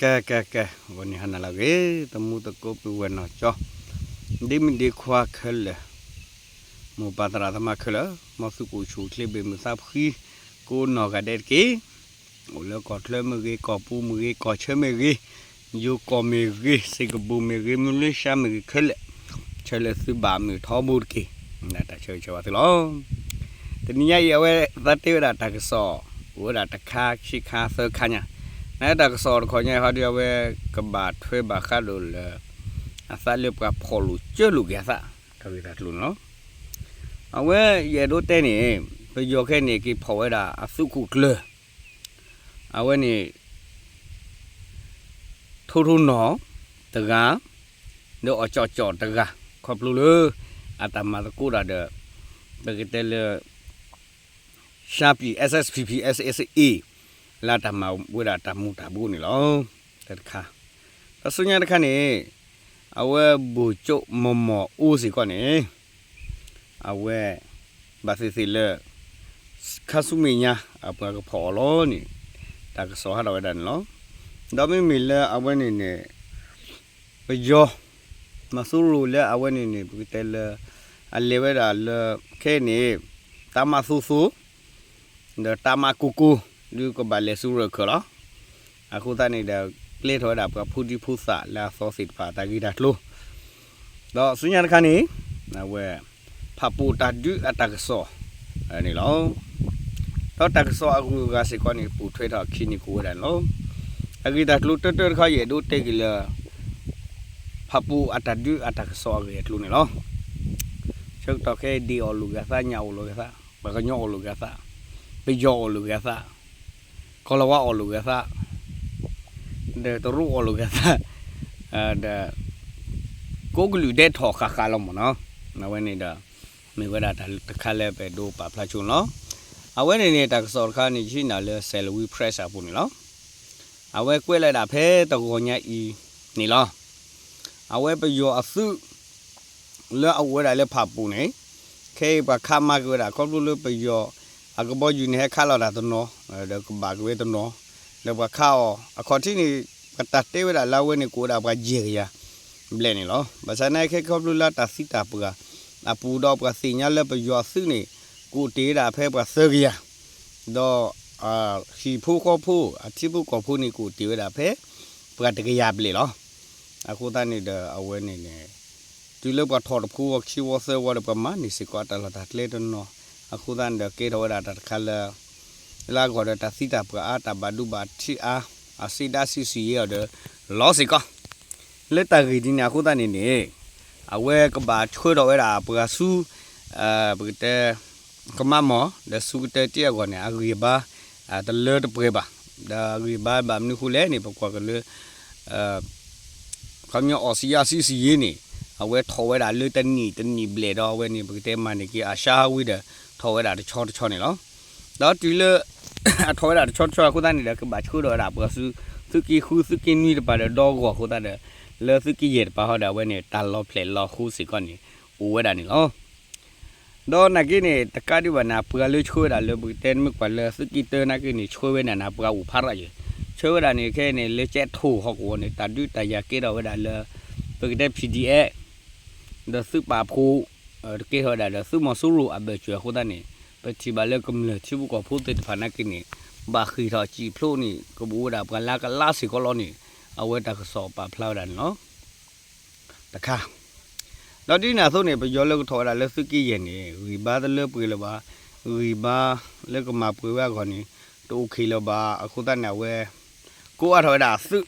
ကဲ ကဲ ကဲ ဂီၤနံၤဟါနၤလၢအဂ့ၤ သမူသကိးပုၢ်ဝဲၢ်နီၢ်ကၠီ ဒ့မုၣ်ဒ့ခွါခဲလၢာ် မိၢ်ပၢ်သရၣ်သမါခဲလၢာ် မ်သုကအိၣ်ဆူၣ်အိၣ်ချ့ဘၣ်မုာ်သးဖှံ ကိးနီၢ်ဂၤဒဲးတက့ၢ်. အိၣ်လၢကီၢ်ချၢမ့ၢ်ဂ့ၤ, ကီၢ်ပူၤမ့ၢ်ဂ့ၤ, ကီၢ်ဆၢမ့ၢ်ဂ့ၤ, ယိၤကီၢ်မ့ၢ်ဂ့ၤ, စ့ၢ်ကပူၤမ့ၢ်ဂ့ၤ, မလ့ၡါမ့ၢ်ဂ့ၤခဲလၢာ်, ဆၢလၢသုဘၣ်မုာ်ထီဘိတက့ၢ်. တၢ်ဆၢဂ့ၤဆၢဝါသုလီၤ. တနံၤညါအံၤ အဝဲသးတ့ဝဲဒၣ်တၢ်ကစီၣ် အိၣ်ဝဲဒၣ်တခါခံခါသၢခါညါ, နတၢ်ကစီၣ်တခီညါဟီဒီး အဝဲကဘၣ်ထွဲဘၣ်ဃးဒီးလၢ အသးလၢပှၤဖီၣ်လိာ်ကၢလိာ်က့ၤအသး တၢ်ဂ့ၢ်တၢ်ကျိၤန့ၣ်လီၤ. အဝဲယအဲၣ်ဒိးတဲန့ၣ် ပယီၤခဲအံၤန့ၣ် က့ၤဖီၣ်ဝဲဒၣ်အသုးခိၣ်ကျၢၢ် အဝဲန့ၣ် ထိထိနီၢ်တဂၤ ဒီးအီၣ်ကၠီၣ်ကၠီၣ်တဂၤ ခီဖျိလၢ အတၢ်မၤသကိးတၢ်ဒီး ပကတဲလၢ ရှမ်းပြည် SSPP SSA လၢတၢ်မၤဝဲဒၣ်တၢ်မူၤတၢ်ဘှီးန့ၣ်လီၤ. တၢ်တခါ ဒီးဆူညါတခါန့ၣ် အဝဲ ဗိုလ်ချုပ် မောင်မောင်ဦး စ့ၢ်ကီးန့ၣ် အဝဲ ဘၣ်သ့ၣ်သ့ၣ်လၢ ခါဆူမဲာ်ညါ အပှၤကဖီၣ်အီၤလီၤန့ၣ် တၢ်ကစီၣ်ဟးထီၣ်ဝဲဒၣ်န့ၣ်လီၤ. ဒီးမ့မ့ၢ်လၢအဝဲန့ၣ်န့ၣ် ပယီၤ မၤစိရိၤလၢအဝဲန့ၣ်န့ၣ် ပကတဲလၢ အလဲၤဝဲဒၣ်လၢ ခဲအံၤန့ၣ် တၢ်မၤသိသိ ဒီးတၢ်မၤကိၢ်ကိၢ် ဒုးကဘၣ်လဲၤဆူရၢၢ်ခၢၣ်လီၤ. အဃိသတးန့ၣ်ဒီး ကျဲထီၣ်ဝဲဒၣ်ပှၤဖိဒံဖိသၣ်လၢအသီသ့ၣ်တဖၣ်တၢ်ဂ့ၢ်တၢ်ကျိၤ ဒီးဆူညါတခါန့ၣ် အဝဲ ဖၣ်ပူၣ်တၢ်ဒုးအတၢ်ကစီၣ် န့ၣ်လီၤ. ဒီးတၢ်ကစီၣ်အဂုၤအဂၤစ့ၢ်ကီးန့ၣ် ပိာ်ထွဲထီၣ်အခံန့ၣ်ကအိၣ်ဝဲဒၣ်န့ၣ်လီၤ. အဂ့ၢ်တၢ်ကျိၤတၢတၢတခီ ယအဲၣ်ဒိးတဲက့ၤလၢ ဖၣ်ပူၣ်အတၢ်ဒုးအတၢ်ကစီၣ်အဂ့ၢ်အကျိၤန့ၣ်လီၤ. ဆၢကတီၢ်ခဲအံၤ ဒ့ၣ်အီၣ်လိာ်က့ၤအသး, ညၣ်အီၣ်လိာ်က့ၤအသး, ပှၤကညီအီၣ်လိာ်က့ၤအသး, ပယီၤအီၣ်လိာ်က့ၤအသး, ကီၢ်လၤဝါအီၣ်လိာ်က့ၤအသး, ဒီးတရူးအီၣ်လိာ်က့ၤအသး, ဒီး ကိးကလုာ်ဒဲးထီၣ်ဃၣ်ဃၣ်လီၤမ့ၢ်နီၤ. အဝဲန့ၣ်ဒီး မ့ၢ်ဝဲဒၣ်တၢ်တခါလၢပအဲၣ်ဒိးပာ်ဖျါဆိန့ၣ်လီၤ. အဝဲန့ၣ်န့ၣ် တၢ်ကစီၣ်တခါန့ၣ် ယဟံးန့ၢ်လၢ Salween Press အပူၤန့ၣ်လီၤ. အဝဲကွဲးလီၤဝဲဒၣ်ဖဲတဂီၤညါအံၤန့ၣ်လီၤ. အဝဲပယီၤအသုး လၢအအိၣ်ဝဲဒၣ်လၢဖၣ်ပူၣ်န့ၣ် ခဲအံၤပှၤခးမၤက့ၤဝဲဒၣ် ခီဖျိလၢပယီၤအကဘီယူၤန့ၣ် ဟဲခးလီၤတၢ်တနီၤ ဒီးကဘၣ်က့ၤဝဲတနီၤ ဒီးပှၤခးအီၤ အခီၣ်ထံးန့ၣ် ပတၢ်တဲဝဲဒၣ်လၢအဝဲန့ၣ် ကအိၣ်ဝဲဒၣ်ပှၤယဲၢ်ကယၤဘျဲၣ်န့ၣ်လီၤ. ဘၣ်ဆၣ်သနာ်က့ ခီဖျိလၢတၢ်သံတၢ်ပှၢ်အပူၤဒီး ပှၤသ့ၣ်ညါလၢပယီၤအသုးန့ၣ် ကအိၣ်တ့ၢ်ဝဲဒၣ်ဖဲပှၤသၢကယၤ ဒီး ဟံၣ်ဖိဃီဖိ အထံဖိကီၢ်ဖိန့ၣ် ကအိၣ်တ့ၢ်ဝဲဒၣ်ဖဲ ပှၤတကယၤဘျဲၣ်လီၤ. အဃိသတးန့ၣ်ဒီး အဝဲန့ၣ်န့ၣ် တုၤလၢပှၤထီၣ်တဖိဝီခံဝီသၢဝီဒီး ပှၤမၤန့ၢ်စ့ၢ်ကီးအတၢ်လီၢ်တၢ်ကျဲတနီၤ အဃိသတးန့ၣ်ဒီး ကဲထီၣ်ဝဲဒၣ်တၢ်တခါလၢ လၢအဂီၢ်ဒီးတၢ်သံတၢ်ပှၢ်အါ တၢ်ဘၣ်ဒိဘၣ်ထံးအါ အစံးဒၣ်စံးဆံးယဲအီၤဒီး လီၤစ့ၢ်ကီး လၢတၢ်ဂ့ၢ်ဒ်န့ၣ်အဃိသတးန့ၣ်န့ၣ် အဝဲကဘၣ်ဆှၢထီၣ်ဝဲဒၣ်ပှၤဆူ ပကတဲ ကမၣ်မီၢ် ဒီးဆူကတၢၢ်တ့ၢ်အဂီၢ်န့ၣ် အဂံၢ်အဘါ တလၢတပှဲၤဘၣ်. ဒီးအဂံၢ်အဘါဘၣ်မနုၤဃိလဲၣ်န့ၣ် ပကွၢ်က့ၤလၢ ခီပညီအီၣ်စံးယါစံးဆံးယဲန့ၣ် အဝဲထီၣ်ဝဲဒၣ်လၢတနံၣ်တနံၣ်ဘျဲၣ်ဒီး အဝဲန့ၣ် ပကတဲမၤန့ၢ်က့ၤအစှၤဝံၤဒီး ထီၣ်ဝဲဒၣ်တဆီတဆီန့ၣ်လီၤ. ဒီးတုၤလၢ အထီၣ်ဝဲဒၣ်တဆီတဆီအဃိသတးန့ၣ်ဒီး ကဘၣ်ဆှၢထီၣ်ဝဲဒၣ်ပှၤဆူ သုးက့ဃု သုးက့နွံတပၤဒီး ဒီဂီၢ်အဃိသတးဒီး လၢသုးက့ယဲၢ်တပၤဟီဒီး အဝဲန့ၣ် တၢ်လီၤဖျဲၣ်လီၤဃိစ့ၢ်ကီးန့ၣ် အိၣ်ဝဲဒၣ်န့ၣ်လီၤ. ဒီးနာ်က့န့ၣ် တကးဒံးဘၣ်န့ၣ် ပှၤလၢဆှၢဝဲဒၣ်လၢပကတဲမ့ၢ်ကွၢ်လၢသုးက့တၢနာ်က့န့ၣ် ဆှၢဝဲဒၣ်န့ၣ် ပှၤအိၣ်ဖးရၣ်ယဲၢ် ဆှၢဝဲဒၣ်န့ၣ် ခဲအံၤန့ၣ် လၢကဲထိၣ်ဟီၣ်ကဝီၤန့ၣ် တၢ်ဒုးတၢ်ယၤကဲထီၣ်ဝဲဒၣ်လၢ ပကတဲ PDF ဒီးသုးပာ်ဖှိၣ် တကဲထီၣ်ဝဲဒၣ်ဒီးသုးမီၤစိရိၤအဘၢၣ်စၢၤအဃိသတးန့ၣ် ပထံၣ်ဘၣ်လၢကမျၢၢ်ထံဖိကီၢ်ဖိသ့ၣ်တဖၣ်နာ်က့န့ၣ် ဘၣ်ဃ့ၢ်ထီၣ်စံာ်ဖျိးန့ၣ် ကဘၣ်အိၣ်ဝဲဒၣ်ပှၤလၢကလါစ့ၢ်ကီးလီၤန့ၣ် အဝဲတၢ်ကစီၣ်ပာ်ဖျါဝဲဒၣ်န့ၣ်လီၤ. တခါ ဒီးဒ်န့ၣ်အသိးန့ၣ် ပယီၤလၢကထီၣ်ဝဲဒၣ်လၢသုးက့ယဲၢ်န့ၣ် ဂံၢ်ဘါတလၢပှဲၤလၢၤဘၣ်, ဂံၢ်ဘါလၢကမၤပှဲၤဝဲအဂီၢ်န့ၣ် တအိၣ်ခ့လၢၤဘၣ်. အဃိသတးန့ၣ် အဝဲ ကိးအါထီၣ်ဝဲဒၣ်အသုး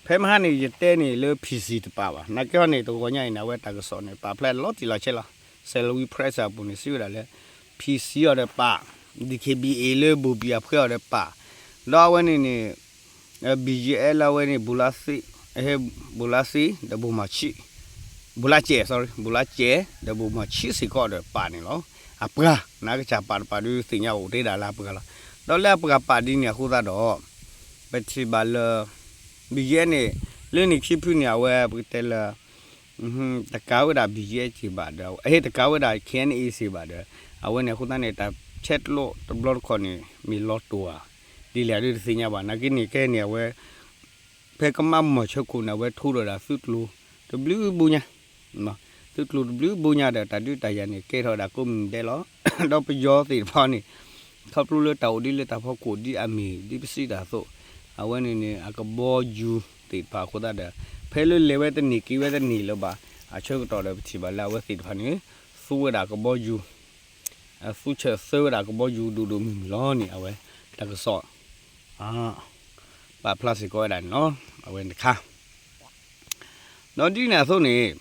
ဖဲမဟါန့ၣ် ယတဲန့ၣ်လၢ PC တပၤဘၣ်. နာ်က့ဟီန့ၣ် တဂီၤညါအံၤန့ၣ် အဝဲတၢ်ကစီၣ်န့ၣ် ပာ်ဖျါလီၤတံၢ်လီၤဆဲးလီၤ. Salween Press အပူၤန့ၣ် စံးဝဲဒၣ်လၢ PC အီၤဒီးပာ်, DKBA လၢဘိၣ်ဘံၣ်အဖှဲအီၤဒီးပာ်, ဒီးအဝဲန့ၣ်န့ၣ် BGF လၢအဝဲန့ၣ် ဘိၣ်လါသ့, ဘိၣ်လါသ့ ဒီးဘိၣ်မီၢ်ဆံး, ဘိၣ်လါစဲး sorry ဘိၣ်လါစဲး ဒီးဘိၣ်မီၢ်ဆံးစ့ၢ်ကီးဒီးပာ်န့ၣ်လီၤ. အပှၤ နာ်ကစၢ်ပာ်တပာ်ဒုးသ့ၣ်ညါအိၣ်တ့ၢ်ဒၣ်လၢအပှၤလီၤ. ဒီးလၢအပှၤပာ်ဒ်န့ၣ်အဃိသတးဒီး ပထံၣ်ဘၣ်လၢ BGF န့ၣ် လၢန့ၣ်ခံဖုန့ၣ် အဝဲပကတဲလၢ တကးဝဲဒၣ် BGF စ့ၢ်ဘၣ်ဒီး အဟ့ၣ်တကးဝဲဒၣ် KNA စ့ၢ်ဘၣ်ဒီး အဝဲန့ၣ်အဃိသတးန့ၣ် တၢ်ဆဲးကျိးတဘျီတခီၣ်န့ၣ် မ့ၢ်လီၤတိၢ်ဧါ ဒ်လဲၣ်ဒုးတသ့ၣ်ညါဘၣ်. နာ်က့န့ၣ် ခဲအံၤန့ၣ် အဝဲ ဖဲကမၣ်မီၤဆၢခိၣ်န့ၣ် အဝဲထိးဒီးဒၣ်သုးကျိၤတဘျုးဘိညါ, သုးကျိၤတဘျုးဘိညါဒီး တၢ်ဒုးတၢ်ယၤန့ၣ် ကဲထီၣ်ဝဲဒၣ်ကိးမုၢ်ဒဲးလီၤ. ဒီးပယီၤသ့ၣ်တဖၣ်န့ၣ် ခီဖျိလၢတၢ်အိၣ်ဒံးလၢတၢ်ဖီခိၣ်ဒ်အမ့ၢ်ဒ်ပစံးတၢ်အသိး, အဝဲန့ၣ်န့ၣ် အကဘီယူၤသ့ၣ်တဖၣ်အဃိသတးဒီး ဖဲလၢလဲၤဝဲတန့ၢ်က့ၤဝဲတန့ၢ်လၢၤဘၣ် အဆၢကတီၢ်ဒီးပထံၣ်ဘၣ်လၢအဝဲသ့ၣ်တဖၣ်န့ၣ် သူဝဲဒၣ်ကဘီယူၤ သူဆၢသၢဝဲဒၣ်ကဘီယူၤဒိၣ်ဒိၣ်မုၢ်မုၢ်လီၤန့ၣ် အဝဲတၢ်ကစီၣ် ပာ်ဖျါစ့ၢ်ကီးဝဲဒၣ်န့ၣ်လီၤ. အဝဲတခါ ဒီးဒ်န့ၣ်အသိးန့ၣ်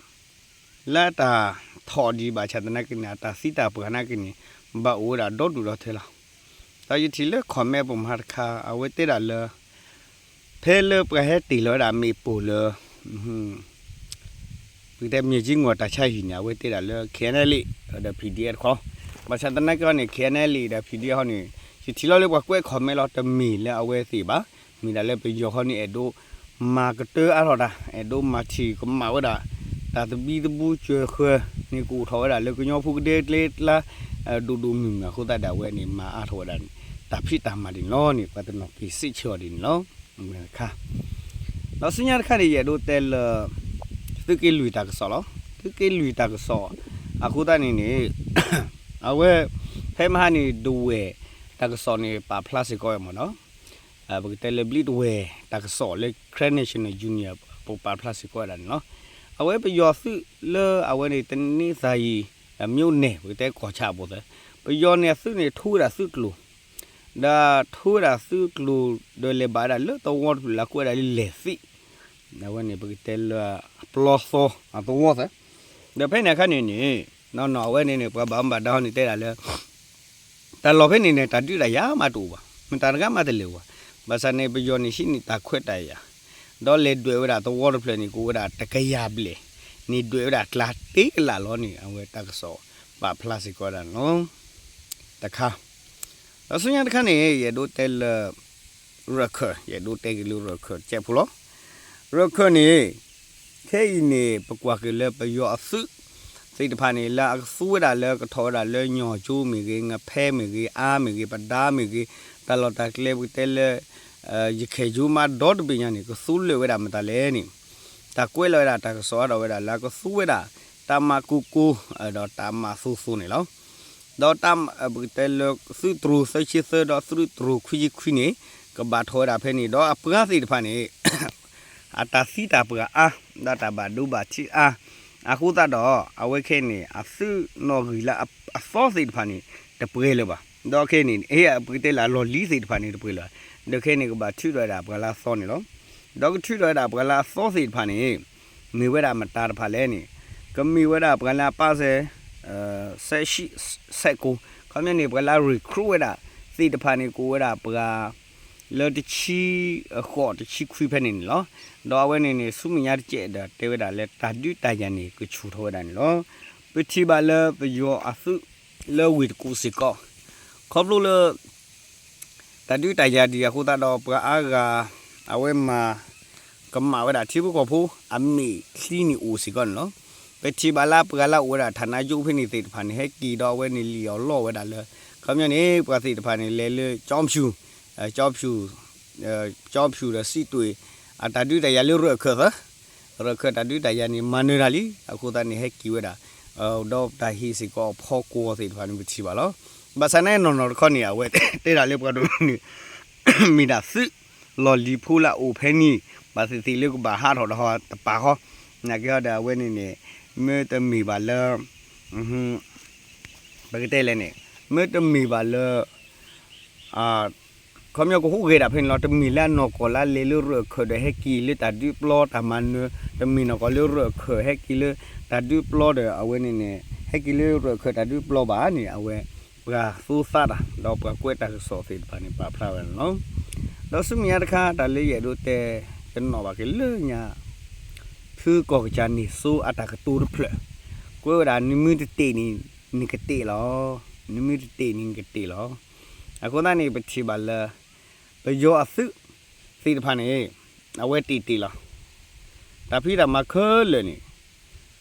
လၢတၢ်ထီၣ်ဒံးဘၣ်ဆၣ်သနာ်က့န့ၣ် အတၢ်သံတၢ်ပှၢ်နာ်က့န့ၣ် ဘၣ်အိၣ်ဝဲဒၣ်ဒီဒူၣ်ဒီထၢလီၤ. ဒီးယထံၣ်လၢ comment ပူၤမဟါတခါ အဝဲတဲဒၣ်လၢ ဖဲလၢပှၤဟဲတ့ၢ်လီၤဝဲဒၣ်မ့ၣ်ပိၢ်လၢ ပကတဲမၠဲၣ်ကၠံငီၢ်တၢ်ဆါဟံၣ်န့ၣ် အဝဲတဲဒၣ်လၢ KNLA ဒီး PDF တခီ, ဘၣ်ဆၣ်သနာ်က့န့ၣ် KNLA ဒီး PDF ဟီန့ၣ် ယထံၣ်လီၤလၢပှၤကွဲး comment လီၤ တမ့ၢ်လၢအဝဲသ့ၣ်ဘၣ်, မ့ၢ်ဒၣ်လၢပယီၤခီန့ၣ် အဲၣ်ဒိးမၤကတၢၢ်အါထီၣ်တၢ် အဲၣ်ဒိးမၤထံၣ်ကမၣ်ဝဲဒၣ် တၢ်သဘံၣ်သဘုၣ်စၢၤဃၢၤန့ၣ် ကအိၣ်ထီၣ်ဝဲဒၣ်လၢကညီဖိကဒဲကျဲကျါ ဒိၣ်ဒိၣ်မုၢ်မုၢ်အဃိသတးဒီး အဝဲန့ၣ် မၤအါထီၣ်ဝဲဒၣ်န့ၣ် တၢ်ဖံးတၢ်မၤဒ်န့ၣ်လီၤန့ၣ် ပှၤတနီၤက့ၤစံးဆၢအီၤဒ်န့ၣ်လီၤ. တခါ ဒီးဆူညါတခါန့ၣ် ယအဲၣ်ဒိးတဲလၢ သုးက့လွံၢ်တၢ်ကစီၣ်လီၤ. သုးက့လွံၢ်တၢ်ကစီၣ် အဃိသတးန့ၣ်န့ၣ် အဝဲ ဖဲမဟါန့ၣ် ဒဝဲၢ်တၢ်ကစီၣ်န့ၣ် ပာ်ဖျါစ့ၢ်ကီးဝဲမ့ၢ်နီၤ, ပကတဲလၢဘျံးဒဝဲၢ်တၢ်ကစီၣ်လၢ Karen National Union ပပာ်ဖျါစ့ၢ်ကီးဝဲဒၣ်န့ၣ်လီၤ. အဝဲပယီၤသုးလၢအဝဲန့ၣ် တနံၤသၢ်ယံၤ အမျိုးနယ် ပကတဲကီၢ်ဆၣ်အပူၤသၢ ပယီၤန့ၣ်အသုးန့ၣ် ထိဝဲဒၣ်သုးကျိၤ ဒီးထိဝဲဒၣ်သုးကျိၤ ဒီးလဲၤဘၣ်ဝဲဒၣ်လၢသဝီတဖျၢၣ်လၢအကိးဝဲဒၣ်လၢလဲၤသံး, အဝဲန့ၣ် ပကတဲလၢ ပျီသီအသဝီသၢ, ဒီးဖဲန့ၣ်အခါန့ၣ်န့ၣ် နီၢ်နီၢ်အဝဲန့ၣ်န့ၣ် ပှၤဘၣ်မူဘၣ်ဒါဟီန့ၣ်တဲဒၣ်လၢ တၢ်လီၢ်ဖဲန့ၣ်န့ၣ် တၢ်ဒုးတၢ်ယၤမးတအိၣ်ဘၣ်, မတၤတဂၤမးတလဲၤဘၣ်, ဘၣ်ဆၣ်န့ၣ် ပယီၤန့ၣ်ဟံးန့ၢ်တၢ်ခွဲးတၢ်ယာ် ဒီးလဲၤဒွဲၣ်ဝဲဒၣ်သဝီတဖျၢၣ်န့ၣ် ကအိၣ်ဝဲဒၣ်တကယၤဘျဲၣ်န့ၣ် ဒွဲၣ်ဝဲဒၣ်ကျါတ့ကလးလီၤန့ၣ် အဝဲတၢ်ကစီၣ်ပာ်ဖျါစ့ၢ်ကီးဝဲဒၣ်န့ၣ်လီၤ. တခါ ဒီးဆူညါတခါန့ၣ် ယအဲၣ်ဒိးတဲလၢ ရၢၢ်ခၢၣ် ယအဲၣ်ဒိးတဲက့ၤလၢရၢၢ်ခၢၣ်တစဲးဖိလီၤ. ရၢၢ်ခၢၣ်န့ၣ် ခဲအံၤန့ၣ် ပကွၢ်က့ၤလၢပယီၤအသုးသ့ၣ်တဖၣ်န့ၣ် လၢအကသူဝဲဒၣ်လၢကထီၣ်ဝဲဒၣ်လၢညီၣ်ကၠိမ့ၢ်ဂ့ၤ, ငဖဲမ့ၢ်ဂ့ၤ, အါမ့ၢ်ဂ့ၤ, ပဒါမ့ၢ်ဂ့ၤ, တၢ်လီၢ်တၢ်ကျဲပကတဲလၢ ယခဲၣ်ကၠိမးဒီတဘ့ၣ်ညါန့ၣ် ကသူလၢာ်ဝဲဒၣ်မတၤလဲၣ်န့ၣ် တၢ်ကွဲးလီၤဝဲဒၣ်တၢ်ကစီၣ်အါထီၣ်ဝဲဒၣ်လၢအကသူဝဲဒၣ် တၢ်မၤကိၢ်ကိၢ် ဒီးတၢ်မၤသိသိန့ၣ်လီၤ. ဒီးတၢ် ပကတဲလၢသုးတြိၤသၢဆံသၢဒီးသုးတြိၤခွံဆံခွံန့ၣ် ကဘၣ်ထီၣ်ဝဲဒၣ်ဖဲန့ၣ် ဒီးအပှၤသ့ၣ်တဖၣ်န့ၣ် အတၢ်သံတၢ်ပှၢ်အါ ဒီးတၢ်ဘၣ်ဒိဘၣ်ထံးအါ အဃိသတးဒီး အဝဲခဲအံၤန့ၣ် အသုးနီၣ်ဂံၢ်လၢအသီသ့ၣ်တဖၣ်န့ၣ် တပှဲၤလၢၤဘၣ်. ဒီးခဲအံၤန့ၣ် ပကတဲလၢအလီၢ်လံၤသ့ၣ်တဖၣ်န့ၣ်တပှဲၤလၢၤဘၣ်. ဒီးခဲအံၤန့ၣ် ကဘၣ်ထုးထီၣ်ဝဲဒၣ်ပှၤလၢအသီန့ၣ်လီၤ. ဒီးကထုးထီၣ်ဝဲဒၣ်ပှၤလၢအသီသ့ၣ်တဖၣ်န့ၣ် မ့ၢ်ဝဲဒၣ်မတၤတဖၣ်လဲၣ်န့ၣ် ကမ့ၢ်ဝဲဒၣ်ပှၤလၢအပာ်စဲ စဲးကိၢ် ခီပညီန့ၣ် ပှၤလၢအ recruit ဝဲဒၣ်သ့ၣ်တဖၣ်န့ၣ် ကအိၣ်ဝဲဒၣ်ပှၤ လၢတဆံဃိးတဆံခွံဖဲန့ၣ်န့ၣ်လီၤ. ဒီးအဝဲန့ၣ်န့ၣ် ဆူမဲာ်ညါတစဲးဒီးတဲဝဲဒၣ်လၢတၢ်ဒုးတၢ်ယၤန့ၣ် ကဆူၣ်ထီၣ်ဝဲဒၣ်န့ၣ်လီၤ. ပထံၣ်ဘၣ်လၢပယီၤအသုးလၢဝ့ၢ်တကူၣ်စ့ၢ်ကီး ခီဖျိလၢ တၢ်ဒုးတၢ်ယၤဒံးအဃိသတးဒီး ပှၤအါဂၤ အဝဲမၤ ကမၣ်ဝဲဒၣ်ထံဖိကီၢ်ဖိ အမဲာ်ချံန့ၣ်အိၣ်စ့ၢ်ကီးန့ၣ်လီၤ. ပထံၣ်ဘၣ်လၢပှၤလၢအအိၣ်ဝဲဒၣ် ဌာနချုပ် ဖဲန့ၣ်သ့ၣ်တဖၣ်န့ၣ် ဟဲက့ၤဒီးအဝဲန့ၣ်လံၣ်အီၣ်လီအီၣ်ဝဲဒၣ်လၢ ခီပညီန့ၣ် ပှၤသ့ၣ်တဖၣ်န့ၣ် လဲၤလၢ ကျောက်ဖြူ ကျောက်ဖြူ ကျောက်ဖြူ ဒီး စစ်တွေ အတၢ်ဒုးတၢ်ယၤလၢရၢၢ်ခၢၣ်သၢ ရၢၢ်ခၢၣ်တၢ်ဒုးတၢ်ယၤန့ၣ် မၤနၢၤတၢ်လံ အဃိသတးန့ၣ် ဟဲက့ၤဝဲဒၣ် ဒီးတၢ်ဟ့ၣ်စ့ၢ်ကီးအဖီကွီၤသ့ၣ်တဖၣ်န့ၣ် ပထံၣ်ဘၣ်လီၤ. ဘၣ်ဆၣ်န့ၣ်နီၢ်နီၢ်တခီန့ၣ် အဝဲတဲဒၣ်လၢပှၤတနီၤန့ၣ် မ့ၢ်ဒၣ်သုးလီၢ်လံၤဖိလၢအအိၣ်ဖဲန့ၣ် ဘၣ်သ့ၣ်သ့ၣ်လၢကဘၣ်ဟးထီၣ်ဒီးဟီတပာ်ဃီ နာ်က့ဟီဒီးအဝဲန့ၣ်န့ၣ် မ့ၢ်တမ့ၢ်ဘၣ်လၢ ပကတဲလဲၣ်န့ၣ် မ့ၢ်တမ့ၢ်ဘၣ်လၢ ခီပညီကဟူးဂဲၤဒၣ်ဖဲန့ၣ်လီၤ. တမ့ၢ်လၢအနီၢ်ကီၢ်လၢလဲၤလၢရၢၢ်ခၢၣ်ဒီးဟဲက့ၤလၢတၢ်ဒုးပျီတၢ်မၤနၢၤ, တမ့ၢ်နီၢ်ကီၢ်လၢရၢၢ်ခၢၣ်ဟဲက့ၤလၢတၢ်ဒုးပျီဒီးအဝဲန့ၣ်န့ၣ် ဟဲက့ၤလၢရၢၢ်ခၢၣ်တၢ်ဒုးပျီဘၣ်န့ၣ် အဝဲ ပှၤသိသးတၢ် ဒီးပှၤကွဲးတၢ်ကစီၣ်သ့ၣ်တဖၣ်န့ၣ် ပာ်ဖျါဝဲန့ၣ်လီၤ. ဒီးဆူမဲာ်ညါတခါ တၢ်လၢယအဲၣ်ဒိးတဲ ယနီၣ်ဘၣ်က့ၤလၢညါ ဖုကီၢ်ကစၢ်န့ၣ်စိအတၢ်ကတိၤတဖျၢၣ် ကွဲးဝဲဒၣ် နမ့ၢ်တတ့ၢ်န့ၣ် နကတ့ၢ်လီၤ. နမ့ၢ်တတ့ၢ်န့ၣ် နကတ့ၢ်လီၤ. အဃိသတးန့ၣ် ပထံၣ်ဘၣ်လၢ ပယီၤအသုးသ့ၣ်တဖၣ်န့ၣ် အဝဲတ့ၢ်တ့ၢ်လီၤ. တၢ်ဖံးတၢ်မၤခဲလၢာ်န့ၣ်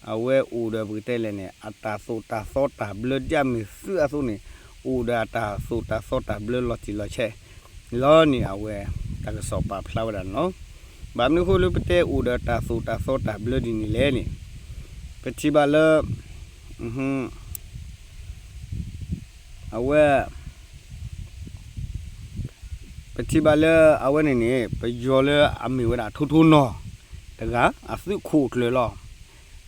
အဝဲအိၣ်ဒီးပကတဲလဲၣ်န့ၣ် အတၢ်သိၣ်တၢ်သီတၢ်ဘျၢ ဒ်အမ့ၢ်သုးအသိးန့ၣ် အိၣ်ဒီးအတၢ်သိၣ်တၢ်သီတၢ်ဘျၢလီၤတံၢ်လီၤဆဲးလီၤန့ၣ် အဝဲတၢ်ကစီၣ်ပာ်ဖျါဝဲဒၣ်န့ၣ်လီၤ. ဘၣ်မနုၤအဃိလၢပတဲအိၣ်ဒီးတၢ်သိၣ်တၢ်သီတၢ်ဘျၢဒ်န့ၣ်လဲၣ်န့ၣ်, ပထံၣ်ဘၣ်လၢ အဝဲ ပထံၣ်ဘၣ်လၢအဝဲန့ၣ်န့ၣ် ပယီၤလၢအမ့ၢ်ဝဲဒၣ်ထိထိနီၢ်တဂၤ အသုးခိၣ်ကျၢၢ်လီၤ.